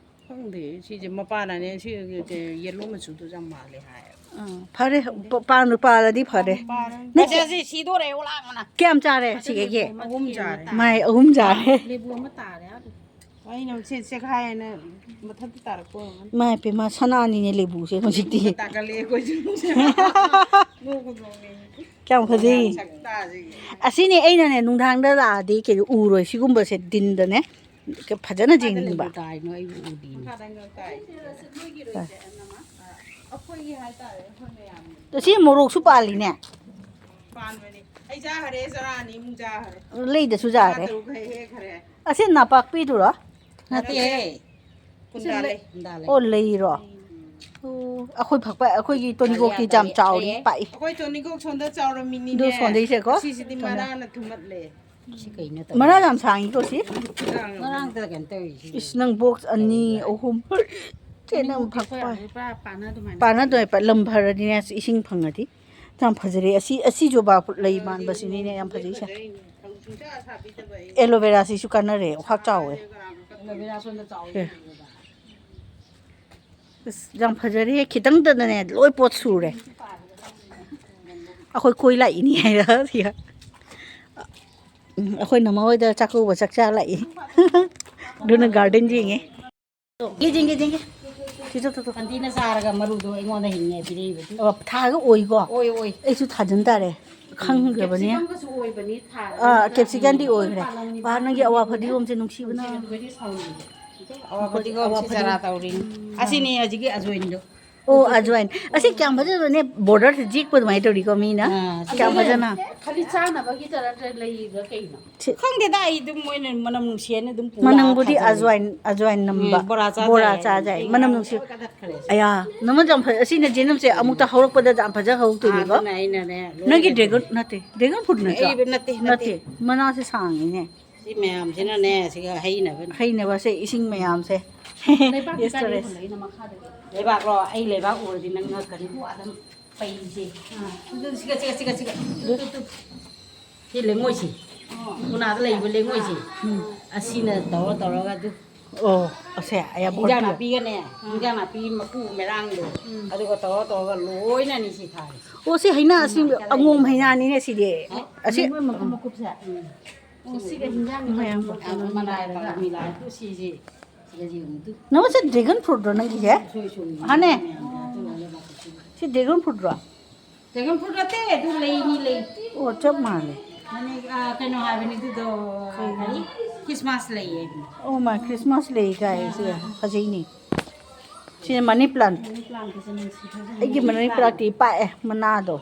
ꯈꯪꯗꯦ, ꯁꯤꯁꯦ ꯃꯄꯥꯟꯅꯅꯦ, ꯁꯤ ꯌꯦꯜꯂꯣ ꯃꯆꯨꯗꯣ ꯌꯥꯝ ꯃꯥꯜꯂꯦ ꯍꯥꯏꯌꯦꯕ꯫ ꯑꯥ, ꯐꯔꯦ꯫ ꯄ- ꯄꯥꯟꯕꯨ ꯄꯥꯜꯂꯗꯤ ꯐꯔꯦ꯫ ꯄꯥꯜꯂꯦ꯫ ꯅꯠꯇꯦ꯫ ꯑꯁꯤ ꯁꯤꯗꯣꯔꯦ ꯑꯣꯂꯥꯡꯕꯅ꯫ ꯀꯌꯥꯝ ꯆꯥꯔꯦ ꯁꯤꯒꯒꯦ? ꯑꯍꯨꯝ ꯆꯥꯔꯦ꯫ ꯃꯥꯏ ꯑꯍꯨꯝ ꯆꯥꯔꯦ꯫ ꯂꯦꯕꯨ ꯑꯃ ꯇꯥꯔꯦ ꯑꯗꯨ꯫ ꯑꯩꯅ ꯁꯤ ꯆꯦꯈꯥꯏꯅ ꯃꯊꯛꯇ ꯇꯥꯔꯛꯄ ꯑꯣꯏꯔꯝꯒꯅꯤ꯫ ꯃꯥꯏ ꯄꯦꯃ, ꯁꯅꯥꯅꯤꯅꯦ ꯂꯦꯕꯨꯁꯦ ꯍꯧꯖꯤꯛꯇꯤ꯫ ꯇꯥꯒꯠꯂꯦ ꯑꯩꯈꯣꯏꯁꯨ꯫ ꯅꯣꯛꯄꯨ ꯅꯣꯛꯅꯤꯡꯉꯤ꯫ ꯀꯌꯥꯝ ꯐꯖꯩ꯫ ꯁꯛꯇꯥꯁꯤꯒ꯫ ꯑꯁꯤꯅꯦ ꯑꯩꯅꯅꯦ ꯅꯨꯡꯗꯥꯡꯗ ꯂꯥꯛꯑꯗꯤ ꯀꯩꯅꯣ ꯎꯔꯣꯏ ꯁꯤꯒꯨꯝꯕꯁꯦ ꯗꯤꯟꯗꯅꯦ ꯐꯖꯅ ꯌꯦꯡꯅꯤꯡꯕ꯫ ꯀꯥꯏꯅꯣ ꯑꯩꯕꯨ ꯎꯗꯤꯅꯦ꯫ ꯑꯁꯤ ꯃꯣꯔꯣꯛꯁꯨ ꯄꯥꯜꯂꯤꯅꯦ꯫ ꯄꯥꯟꯕꯅꯤ꯫ ꯑꯩ ꯆꯥꯈꯔꯦ, ꯆꯔꯥ ꯑꯅꯤꯃꯨꯛ ꯆꯥꯈꯔꯦ꯫ ꯂꯩꯗꯁꯨ ꯆꯥꯔꯦ꯫ ꯇꯔꯨꯛ ꯍꯦꯛ ꯍꯦꯛꯈꯔꯦ꯫ ꯑꯁꯤ ꯅꯥꯄꯥꯛꯄꯤꯗꯨꯔꯣ? ꯅꯠꯇꯦꯍꯦ꯫ ꯀꯨꯟꯗꯥ ꯂꯩ꯫ ꯀꯨꯟꯗꯥ ꯂꯩ꯫ ꯑꯣ, ꯂꯩꯔꯣ? ꯑꯣ, ꯑꯩꯈꯣꯏ ꯐꯛꯄ ꯑꯩꯈꯣꯏꯒꯤ ꯇꯣꯅꯤꯀꯣꯛꯀꯤ ꯌꯥꯝ ꯆꯥꯎꯔꯤ, ꯄꯥꯛꯏ꯫ ꯑꯩꯈꯣꯏ ꯇꯣꯅꯤꯀꯣꯛ ꯁꯣꯝꯗ ꯆꯥꯎꯔꯝꯃꯤꯅꯤꯅꯦ꯫ ꯑꯗꯨ ꯁꯣꯝꯗꯩꯁꯦꯀꯣ? ꯁꯤꯁꯤꯗꯤ ꯃꯔꯥꯅ ꯊꯨꯝꯃꯠꯂꯦ꯫ ꯁꯤ ꯀꯩꯅꯣ ꯃꯔꯥ ꯌꯥꯝ ꯁꯥꯡꯉꯤꯀꯣ ꯁꯤ? ꯉꯔꯥꯡꯗ ꯀꯩꯅꯣ ꯇꯧꯔꯤꯁꯤ꯫ ꯏꯁ, ꯅꯪ ꯕꯣꯛꯁ ꯑꯅꯤ, ꯑꯍꯨꯝ꯫ ꯁꯦ, ꯅꯪ ꯐꯛꯄ꯫ ꯄꯨꯔꯥ ꯄꯥꯅ ꯑꯗꯨꯃꯥꯏꯅ꯫ ꯄꯥꯅꯗꯣꯏ ꯄ-, ꯂꯝ ꯐꯔꯗꯤꯅꯦ ꯏꯁꯤꯡ ꯐꯪꯉꯗꯤ ꯌꯥꯝ ꯐꯖꯔꯦ꯫ ꯑꯁꯤ, ꯑꯁꯤ ꯖꯣꯕꯥ ꯂꯩ ꯃꯥꯟꯕꯁꯤꯅꯤꯅꯦ ꯌꯥꯝ ꯐꯖꯩꯁꯦ꯫ ꯁꯨꯡꯆꯥ ꯁꯥꯕꯤꯗꯕ ꯑꯩ꯫ ꯑꯦꯂꯣꯚꯦꯔꯥꯁꯤꯁꯨ ꯀꯥꯟꯅꯔꯦ, ꯈ꯭ꯋꯥꯛ ꯆꯥꯎꯋꯦ꯫ ꯑꯦꯂꯣꯚꯦꯔꯥ ꯁꯣꯝꯗ ꯆꯥꯎꯋꯤ꯫ ꯁꯦ꯫ ꯑꯁ, ꯌꯥꯝ ꯐꯖꯔꯦ꯫ ꯈꯤꯇꯪꯗꯅꯅꯦ ꯂꯣꯏ ꯄꯣꯠ ꯁꯨꯔꯦ꯫ ꯑꯩꯈꯣꯏ ꯀꯣꯏ ꯂꯥꯛꯏꯅꯤ ꯍꯥꯏꯔ ꯁꯤꯒ꯫ ꯎꯝ, ꯑꯩꯈꯣꯏ ꯅꯃꯥ ꯍꯣꯏꯗ ꯆꯥꯛꯀꯧꯕ ꯆꯥꯛ ꯆꯥ ꯂꯥꯛꯏ꯫ ꯑꯗꯨꯅ ꯒꯥꯔꯗꯦꯟ ꯌꯦꯡꯉꯦ꯫ ꯌꯦꯡꯒꯦ, ꯌꯦꯡꯒꯦ, ꯌꯦꯡꯒꯦ꯫ ꯁꯤ ꯆꯠ, ꯆꯠ, ꯆꯠ꯫ ꯄꯟꯗꯤꯅ ꯆꯥꯔꯒ ꯃꯔꯨꯗꯣ ꯑꯩꯉꯣꯟꯗ ꯍꯤꯡꯉꯦ ꯄꯤꯔꯛꯏꯕꯗꯤ꯫ ꯑꯣ, ꯊꯥꯔꯒ ꯑꯣꯏꯀꯣ? ꯑꯣꯏ, ꯑꯣꯏ꯫ ꯑꯩꯁꯨ ꯊꯥꯖꯤꯟ ꯇꯥꯔꯦ꯫ ꯈꯪꯈ꯭ꯔꯕꯅꯦ꯫ ꯀꯦꯞꯁꯤꯀꯝꯒꯁꯨ ꯑꯣꯏꯕꯅꯤ ꯊꯥꯔꯒ꯫ ꯑꯥ, ꯀꯦꯞꯁꯤꯀꯝꯗꯤ ꯑꯣꯏꯈ꯭ꯔꯦ꯫ ꯄꯥ, ꯅꯪꯒꯤ ꯑꯋꯥ ꯐꯗꯤꯒꯣꯝꯁꯦ ꯅꯨꯡꯁꯤꯕꯅ꯫ ꯑꯋꯥ ꯐꯗꯤꯒꯣꯝ ꯁꯤ ꯆꯥꯔꯥ ꯇꯧꯔꯤꯅꯤ꯫ ꯑꯁꯤꯅꯤ ꯍꯧꯖꯤꯛꯀꯤ ꯑꯖꯣꯏꯟꯗꯣ꯫ ꯑꯣ, ꯑꯖꯋꯥꯏꯟ꯫ ꯑꯁꯤ ꯀꯌꯥꯝ ꯐꯖꯕꯅꯦ, ꯕꯣꯔꯗꯔꯁꯦ ꯌꯦꯛꯄ ꯑꯗꯨꯃꯥꯏꯅ ꯇꯧꯔꯤꯀꯣ ꯃꯤꯅ꯫ ꯑꯥ, ꯁꯤ ꯀꯌꯥꯝ ꯐꯖꯅ꯫ ꯈꯂꯤ ꯆꯥꯅꯕꯒꯤ ꯇꯔꯛꯇ ꯂꯩꯕ꯭ꯔꯥ ꯀꯩꯅꯣ? ꯁꯤ ꯈꯪꯗꯦꯗ, ꯑꯩ ꯑꯗꯨꯝ ꯃꯣꯏꯅ ꯃꯅꯝ ꯅꯨꯡꯁꯤꯅ ꯑꯗꯨꯝ ꯄꯨꯔ ꯃꯅꯝꯕꯨꯗꯤ ꯊꯥꯖꯤꯜꯂꯦ꯫ ꯑꯖꯋꯥꯏꯟ, ꯑꯖꯋꯥꯏꯟ ꯅꯝꯕ꯫ ꯎꯝ, ꯕꯣꯔꯥ ꯆꯥ ꯕꯣꯔꯥ ꯆꯥꯏ꯫ ꯆꯥꯖꯥꯏ꯫ ꯑꯩ ꯃꯅꯝ ꯉꯔꯥꯡ ꯅꯨꯡꯁꯤ꯫ ꯀꯗꯠꯈ꯭ꯔꯦ꯫ ꯑꯌꯥ, ꯅꯃ ꯌꯥꯝ ꯐꯖ-, ꯑꯁꯤꯅ ꯖꯦꯅꯝꯁꯦ ꯑꯃꯨꯛꯇ ꯍꯧꯔꯛꯄꯗ ꯌꯥꯝ ꯐꯖ ꯍꯧꯔꯛꯇꯣꯏꯅꯤꯀꯣ꯫ ꯑꯗꯨꯅ ꯑꯩꯅꯅꯦ, ꯂꯣꯏ ꯅꯪꯒꯤ ꯀꯗꯠꯈ꯭ꯔꯦ꯫ ꯗ꯭ꯔꯦꯒꯟ ꯅꯠꯇꯦ, ꯗ꯭ꯔꯦꯒꯟ ꯐ꯭ꯔꯨꯠ ꯅꯠꯇ꯭ꯔꯣ? ꯑꯩ ꯅꯠꯇꯦ, ꯅꯠꯇꯦ꯫ ꯅꯠꯇꯦ, ꯃꯅꯥꯁꯦ ꯁꯥꯡꯉꯤꯅꯦ꯫ ꯁꯤ ꯃꯌꯥꯝꯁꯤꯅꯅꯦ, ꯁꯤꯒ ꯍꯩꯅꯕꯅꯦ꯫ ꯍꯩꯅꯕꯁꯦ ꯏꯁꯤꯡ ꯃꯌꯥꯝꯁꯦ꯫ ꯂꯩꯕꯥꯛꯇꯤ Yes, ꯀꯥꯏꯗꯩ Torres꯫ ꯍꯨꯜꯂꯛꯏꯅꯣ ꯃꯈꯥꯗꯒꯤ? ꯂꯩꯕꯥꯛꯂꯣ? ꯑꯩ ꯂꯩꯕꯥꯛ ꯎꯔꯗꯤ ꯅꯪ ꯉꯛꯀꯅꯤꯀꯣ, ꯑꯗꯨꯝ ꯄꯩꯁꯦ꯫ ꯑꯥ, ꯑꯗꯨ ꯁꯤꯒ, ꯁꯤꯒ, ꯁꯤꯒ, ꯁꯤꯒ꯫ Two, two, two. ꯁꯤ ꯂꯩꯉꯣꯏꯁꯦ꯫ ꯑꯣ꯫ ꯎꯅꯥꯗ ꯂꯩꯕ ꯂꯩꯉꯣꯏꯁꯦ꯫ ꯎꯝ꯫ ꯑꯁꯤꯅ ꯇꯧꯔ ꯇꯧꯔꯒ ꯑꯗꯨ ꯑꯣ, ꯑꯁꯦ, ꯑꯌꯥ, ꯏꯟꯖꯥꯡ ꯕꯣꯔꯗꯨ꯫ ꯅꯥꯄꯤꯒꯅꯦ, ꯏꯟꯖꯥꯡ ꯅꯥꯄꯤ ꯃꯀꯨ ꯃꯦꯔꯥꯡꯗꯣ, ꯎꯝ꯫ ꯑꯗꯨꯒ ꯇꯧꯔ ꯇꯧꯔꯒ ꯂꯣꯏꯅꯅꯤ ꯁꯤ ꯊꯥꯔꯤꯁꯦ꯫ ꯑꯣ, ꯁꯤ ꯍꯩꯅꯥ ꯑꯁꯤ ꯎꯝ, ꯑꯉꯣꯝ ꯍꯩꯅꯥꯅꯤꯅꯦ ꯁꯤꯗꯤ꯫ ꯑꯦ? ꯑꯁꯤ ꯃꯣꯏ ꯃꯀꯨꯞ ꯃꯀꯨꯞꯁꯦ꯫ ꯎꯝ꯫ ꯑꯣ, ꯁꯤꯒ ꯍꯤꯟꯖꯥꯡꯒ ꯃꯌꯥꯝ ꯀꯩꯅꯣ ꯃꯅꯥ ꯇꯧꯔꯒ ꯃꯤꯂꯥꯏꯗꯨ ꯁꯤꯁꯦ꯫ ꯁꯤꯗ ꯌꯦꯡꯉꯨ ꯇꯨ꯫ ꯅꯪ ꯁꯤ dragon fruitꯔꯣ ꯅꯪꯒꯤꯁꯦ? ꯁꯣꯏ ꯁꯣꯏ ꯍꯥꯅꯦ? ꯃꯌꯥꯝ ꯑꯗꯨ ꯂꯣꯏꯅ ꯁꯤ dragon fruitꯔꯣ? Dragon fruit ꯅꯠꯇꯦ, ꯑꯗꯨ ꯂꯩꯅꯤ, ꯂꯩ꯫ ꯑꯣ, ꯆꯞ ꯃꯥꯜꯂꯦ꯫ ꯃꯅꯤ-, ꯑ, ꯀꯩꯅꯣ ꯍꯥꯏꯕꯅꯤ ꯑꯗꯨꯗꯣ, ꯀꯔꯤ? Christmas ꯂꯩ ꯍꯥꯏꯕꯅꯤ꯫ ꯑꯣ, ꯃꯥ Christmas ꯂꯩ ꯀꯥꯏ ꯁꯤ ꯐꯖꯩꯅꯦ꯫ ꯁꯤꯅ money plant꯫ Money plantꯀꯤꯁꯦ ꯅꯨꯡꯁꯤ ꯐꯖꯅ ꯑꯩꯒꯤ money plantꯇꯤ ꯄꯥꯛꯑꯦ, ꯃꯅꯥꯗꯣ꯫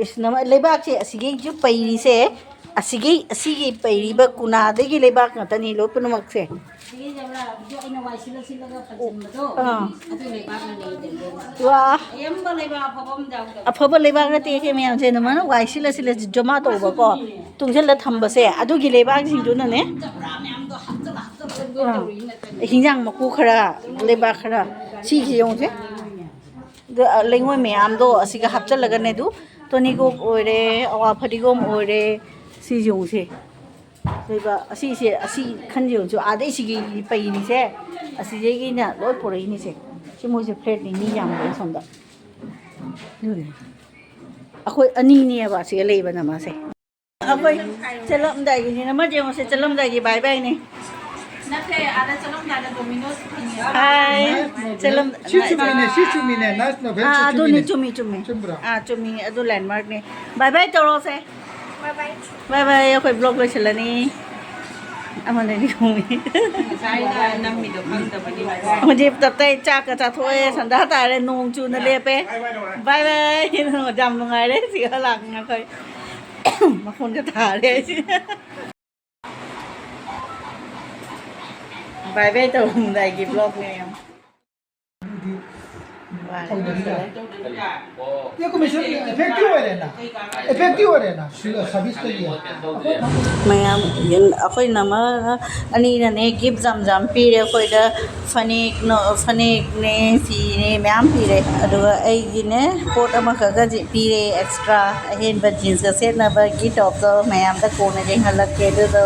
ꯏꯁ, ꯅꯃ-, ꯂꯩꯕꯥꯛꯁꯦ ꯑꯁꯤꯒꯩꯁꯨ ꯄꯩꯔꯤꯁꯦ, ꯑꯁꯤꯒꯤ, ꯑꯁꯤꯒꯤ ꯄꯩꯔꯤꯕ ꯀꯨꯅꯥꯗꯒꯤ ꯂꯩꯕꯥꯛ ꯉꯥꯛꯇꯅꯤ ꯂꯣꯏ ꯄꯨꯝꯅꯃꯛꯁꯦ꯫ ꯁꯤꯒꯤ ꯖꯒꯥ ꯑꯗꯨ ꯑꯩꯅ ꯋꯥꯏ ꯁꯤꯠꯂ ꯁꯤꯠꯂꯒ ꯐꯖꯤꯟꯕꯗꯣ, ꯑꯥ꯫ ꯑꯗꯨ ꯂꯩꯕꯥꯛꯅ ꯂꯩꯗꯣꯏꯅꯦꯕ꯫ ꯋꯥ꯫ ꯑꯌꯥꯝꯕ ꯂꯩꯕꯥꯛ ꯑꯐꯕ ꯑꯃ ꯌꯥꯎꯗꯕ꯫ ꯑꯐꯕ ꯂꯩꯕꯥꯛ ꯅꯠꯇꯦ, ꯁꯤ ꯃꯌꯥꯝꯁꯦ ꯑꯗꯨꯃꯥꯏꯅ ꯋꯥꯏ ꯁꯤꯠꯂ ꯁꯤꯠꯂ ꯖꯃꯥ ꯇꯧꯕꯀꯣ, ꯑꯗꯨꯅꯤꯅꯦ꯫ ꯇꯨꯡꯁꯤꯜꯂ ꯊꯝꯕꯁꯦ, ꯑꯗꯨꯒꯤ ꯂꯩꯕꯥꯛꯁꯤꯡꯗꯨꯅꯅꯦ꯫ ꯆꯕ꯭ꯔꯥ ꯃꯌꯥꯝꯗꯣ ꯍꯥꯞꯆꯜꯂ ꯍꯥꯞꯆꯜꯂꯒ ꯂꯣꯏ ꯑꯥ꯫ ꯇꯧꯔꯤꯅꯤ ꯅꯠꯇ꯭ꯔꯅꯦ꯫ ꯍꯤꯟꯖꯥꯡ ꯃꯀꯨ ꯈꯔ, ꯂꯩꯕꯥꯛ ꯈꯔ, ꯁꯤꯁꯦ ꯌꯦꯡꯉꯨꯁꯦ꯫ ꯑꯗ, ꯑ, ꯂꯩꯉꯣꯏ ꯃꯌꯥꯝꯗꯣ ꯑꯁꯤꯒ ꯍꯥꯞꯆꯜꯂꯒꯅꯦ, ꯑꯗꯨ ꯇꯣꯅꯤꯒꯣꯛ ꯑꯣꯏꯔꯦ, ꯑꯋꯥ ꯐꯗꯤꯒꯣꯝ ꯑꯣꯏꯔꯦ, ꯁꯤ ꯌꯦꯡꯉꯨꯁꯦ꯫ ꯑꯗꯨꯒ ꯑꯁꯤꯁꯦ, ꯑꯁꯤ ꯈꯟ ꯌꯦꯡꯉꯨꯁꯨ, ꯑꯥꯗꯩ ꯁꯤꯒꯤ ꯄꯩꯔꯤꯁꯦ, ꯑꯁꯤꯗꯒꯤꯅ ꯂꯣꯏ ꯄꯨꯔꯛꯏꯅꯤꯁꯦ꯫ ꯁꯤ ꯃꯣꯏꯁꯦ flatꯅꯤ, ꯃꯤ ꯌꯥꯝꯈ꯭ꯔꯦ ꯁꯣꯝꯗ꯫ ꯑꯗꯨꯅꯦ꯫ ꯑꯩꯈꯣꯏ ꯑꯅꯤꯅꯦꯕ ꯑꯁꯤꯒ ꯂꯩꯕꯅ ꯃꯥꯁꯦ꯫ ꯑꯩꯈꯣꯏ ꯆꯠꯂꯝꯗꯥꯏꯒꯤꯅꯤꯅ, ꯑꯃ ꯌꯦꯡꯉꯨꯁꯦ, ꯆꯠꯂꯝꯗꯥꯏꯒꯤ bye byeꯅꯦ꯫ ꯅꯠꯇꯦ, ꯑꯥꯗ ꯆꯠꯂꯝꯗꯥꯏꯗ Domino's ꯐꯪꯉꯦ꯫ ꯍꯥꯏ, ꯆꯠꯂꯝ-, ꯁꯤ ꯆꯨꯝꯃꯤꯅꯦ, ꯁꯤ ꯆꯨꯝꯃꯤꯅꯦ, nice novel, ꯁꯤ ꯑꯥ, ꯑꯗꯨꯅꯤ, ꯆꯨꯝꯃꯤꯅꯦ꯫ ꯆꯨꯝꯃꯤ, ꯆꯨꯝꯃꯤ꯫ ꯆꯨꯝꯕ꯭ꯔꯣ? ꯑꯥ, ꯆꯨꯝꯃꯤ, ꯑꯗꯨ landmarkꯅꯦ꯫ Bye bye ꯇꯧꯔꯣꯁꯦ꯫ Bye bye꯫ Bye bye, ꯑꯩꯈꯣꯏ vlog ꯂꯣꯏꯁꯤꯜꯂꯅꯤ꯫ ꯑꯃꯅꯗꯤ ꯈꯨꯝꯃꯤ꯫ ꯉꯁꯥꯏꯅ ꯅꯝꯃꯤꯗꯣ ꯈꯪꯗꯕꯅꯤꯅꯀꯣ꯫ ꯍꯧꯖꯤꯛ ꯇꯞꯇꯥꯏ ꯆꯥꯛꯀ ꯆꯥꯊꯣꯛꯑꯦ, ꯁꯟꯗꯥ ꯇꯥꯔꯦ, ꯅꯣꯡ ꯆꯨꯅ ꯂꯦꯞꯄꯦ꯫ Bye bye꯫ Bye bye꯫ ꯌꯥꯝ ꯅꯨꯡꯉꯥꯏꯔꯦ ꯁꯤꯒ ꯂꯥꯛꯄ ꯑꯩꯈꯣꯏ꯫ ꯃꯈꯣꯟꯒ ꯇꯥꯔꯦ ꯑꯩꯁꯦ꯫ Bye bye ꯇꯧꯔꯝꯗꯥꯏꯒꯤ vlogꯅꯦ ꯌꯥꯝ꯫ ꯑꯗꯨꯗꯤ ꯇꯧꯗꯕꯤꯗ꯫ ꯑꯦ, commission effective ꯑꯣꯏꯔꯦꯅ? Effective ꯑꯣꯏꯔꯦꯅ? ꯁꯤ serviceꯇꯒꯤ꯫ ꯃꯌꯥꯝ, ꯑꯩꯈꯣꯏ ꯅꯃ ꯑꯅꯤꯅꯅꯦ gift ꯌꯥꯝ ꯌꯥꯝ ꯄꯤꯔꯦ ꯑꯩꯈꯣꯏꯗ꯫ ꯐꯅꯦꯛ, ꯐꯅꯦꯛꯅꯦ, ꯐꯤꯅꯦ ꯃꯌꯥꯝ ꯄꯤꯔꯦ꯫ ꯑꯗꯨꯒ ꯑꯩꯒꯤꯅꯦ ꯄꯣꯠ ꯑꯃꯈꯛꯀ ꯄꯤꯔꯦ extra꯫ ꯑꯍꯦꯟꯕ jeansꯀ ꯁꯦꯠꯅꯕꯒꯤ topꯇꯣ ꯃꯌꯥꯝꯗ ꯀꯣꯟꯅ ꯌꯦꯡꯍꯜꯂꯛꯀꯦ꯫ ꯑꯗꯨꯗꯣ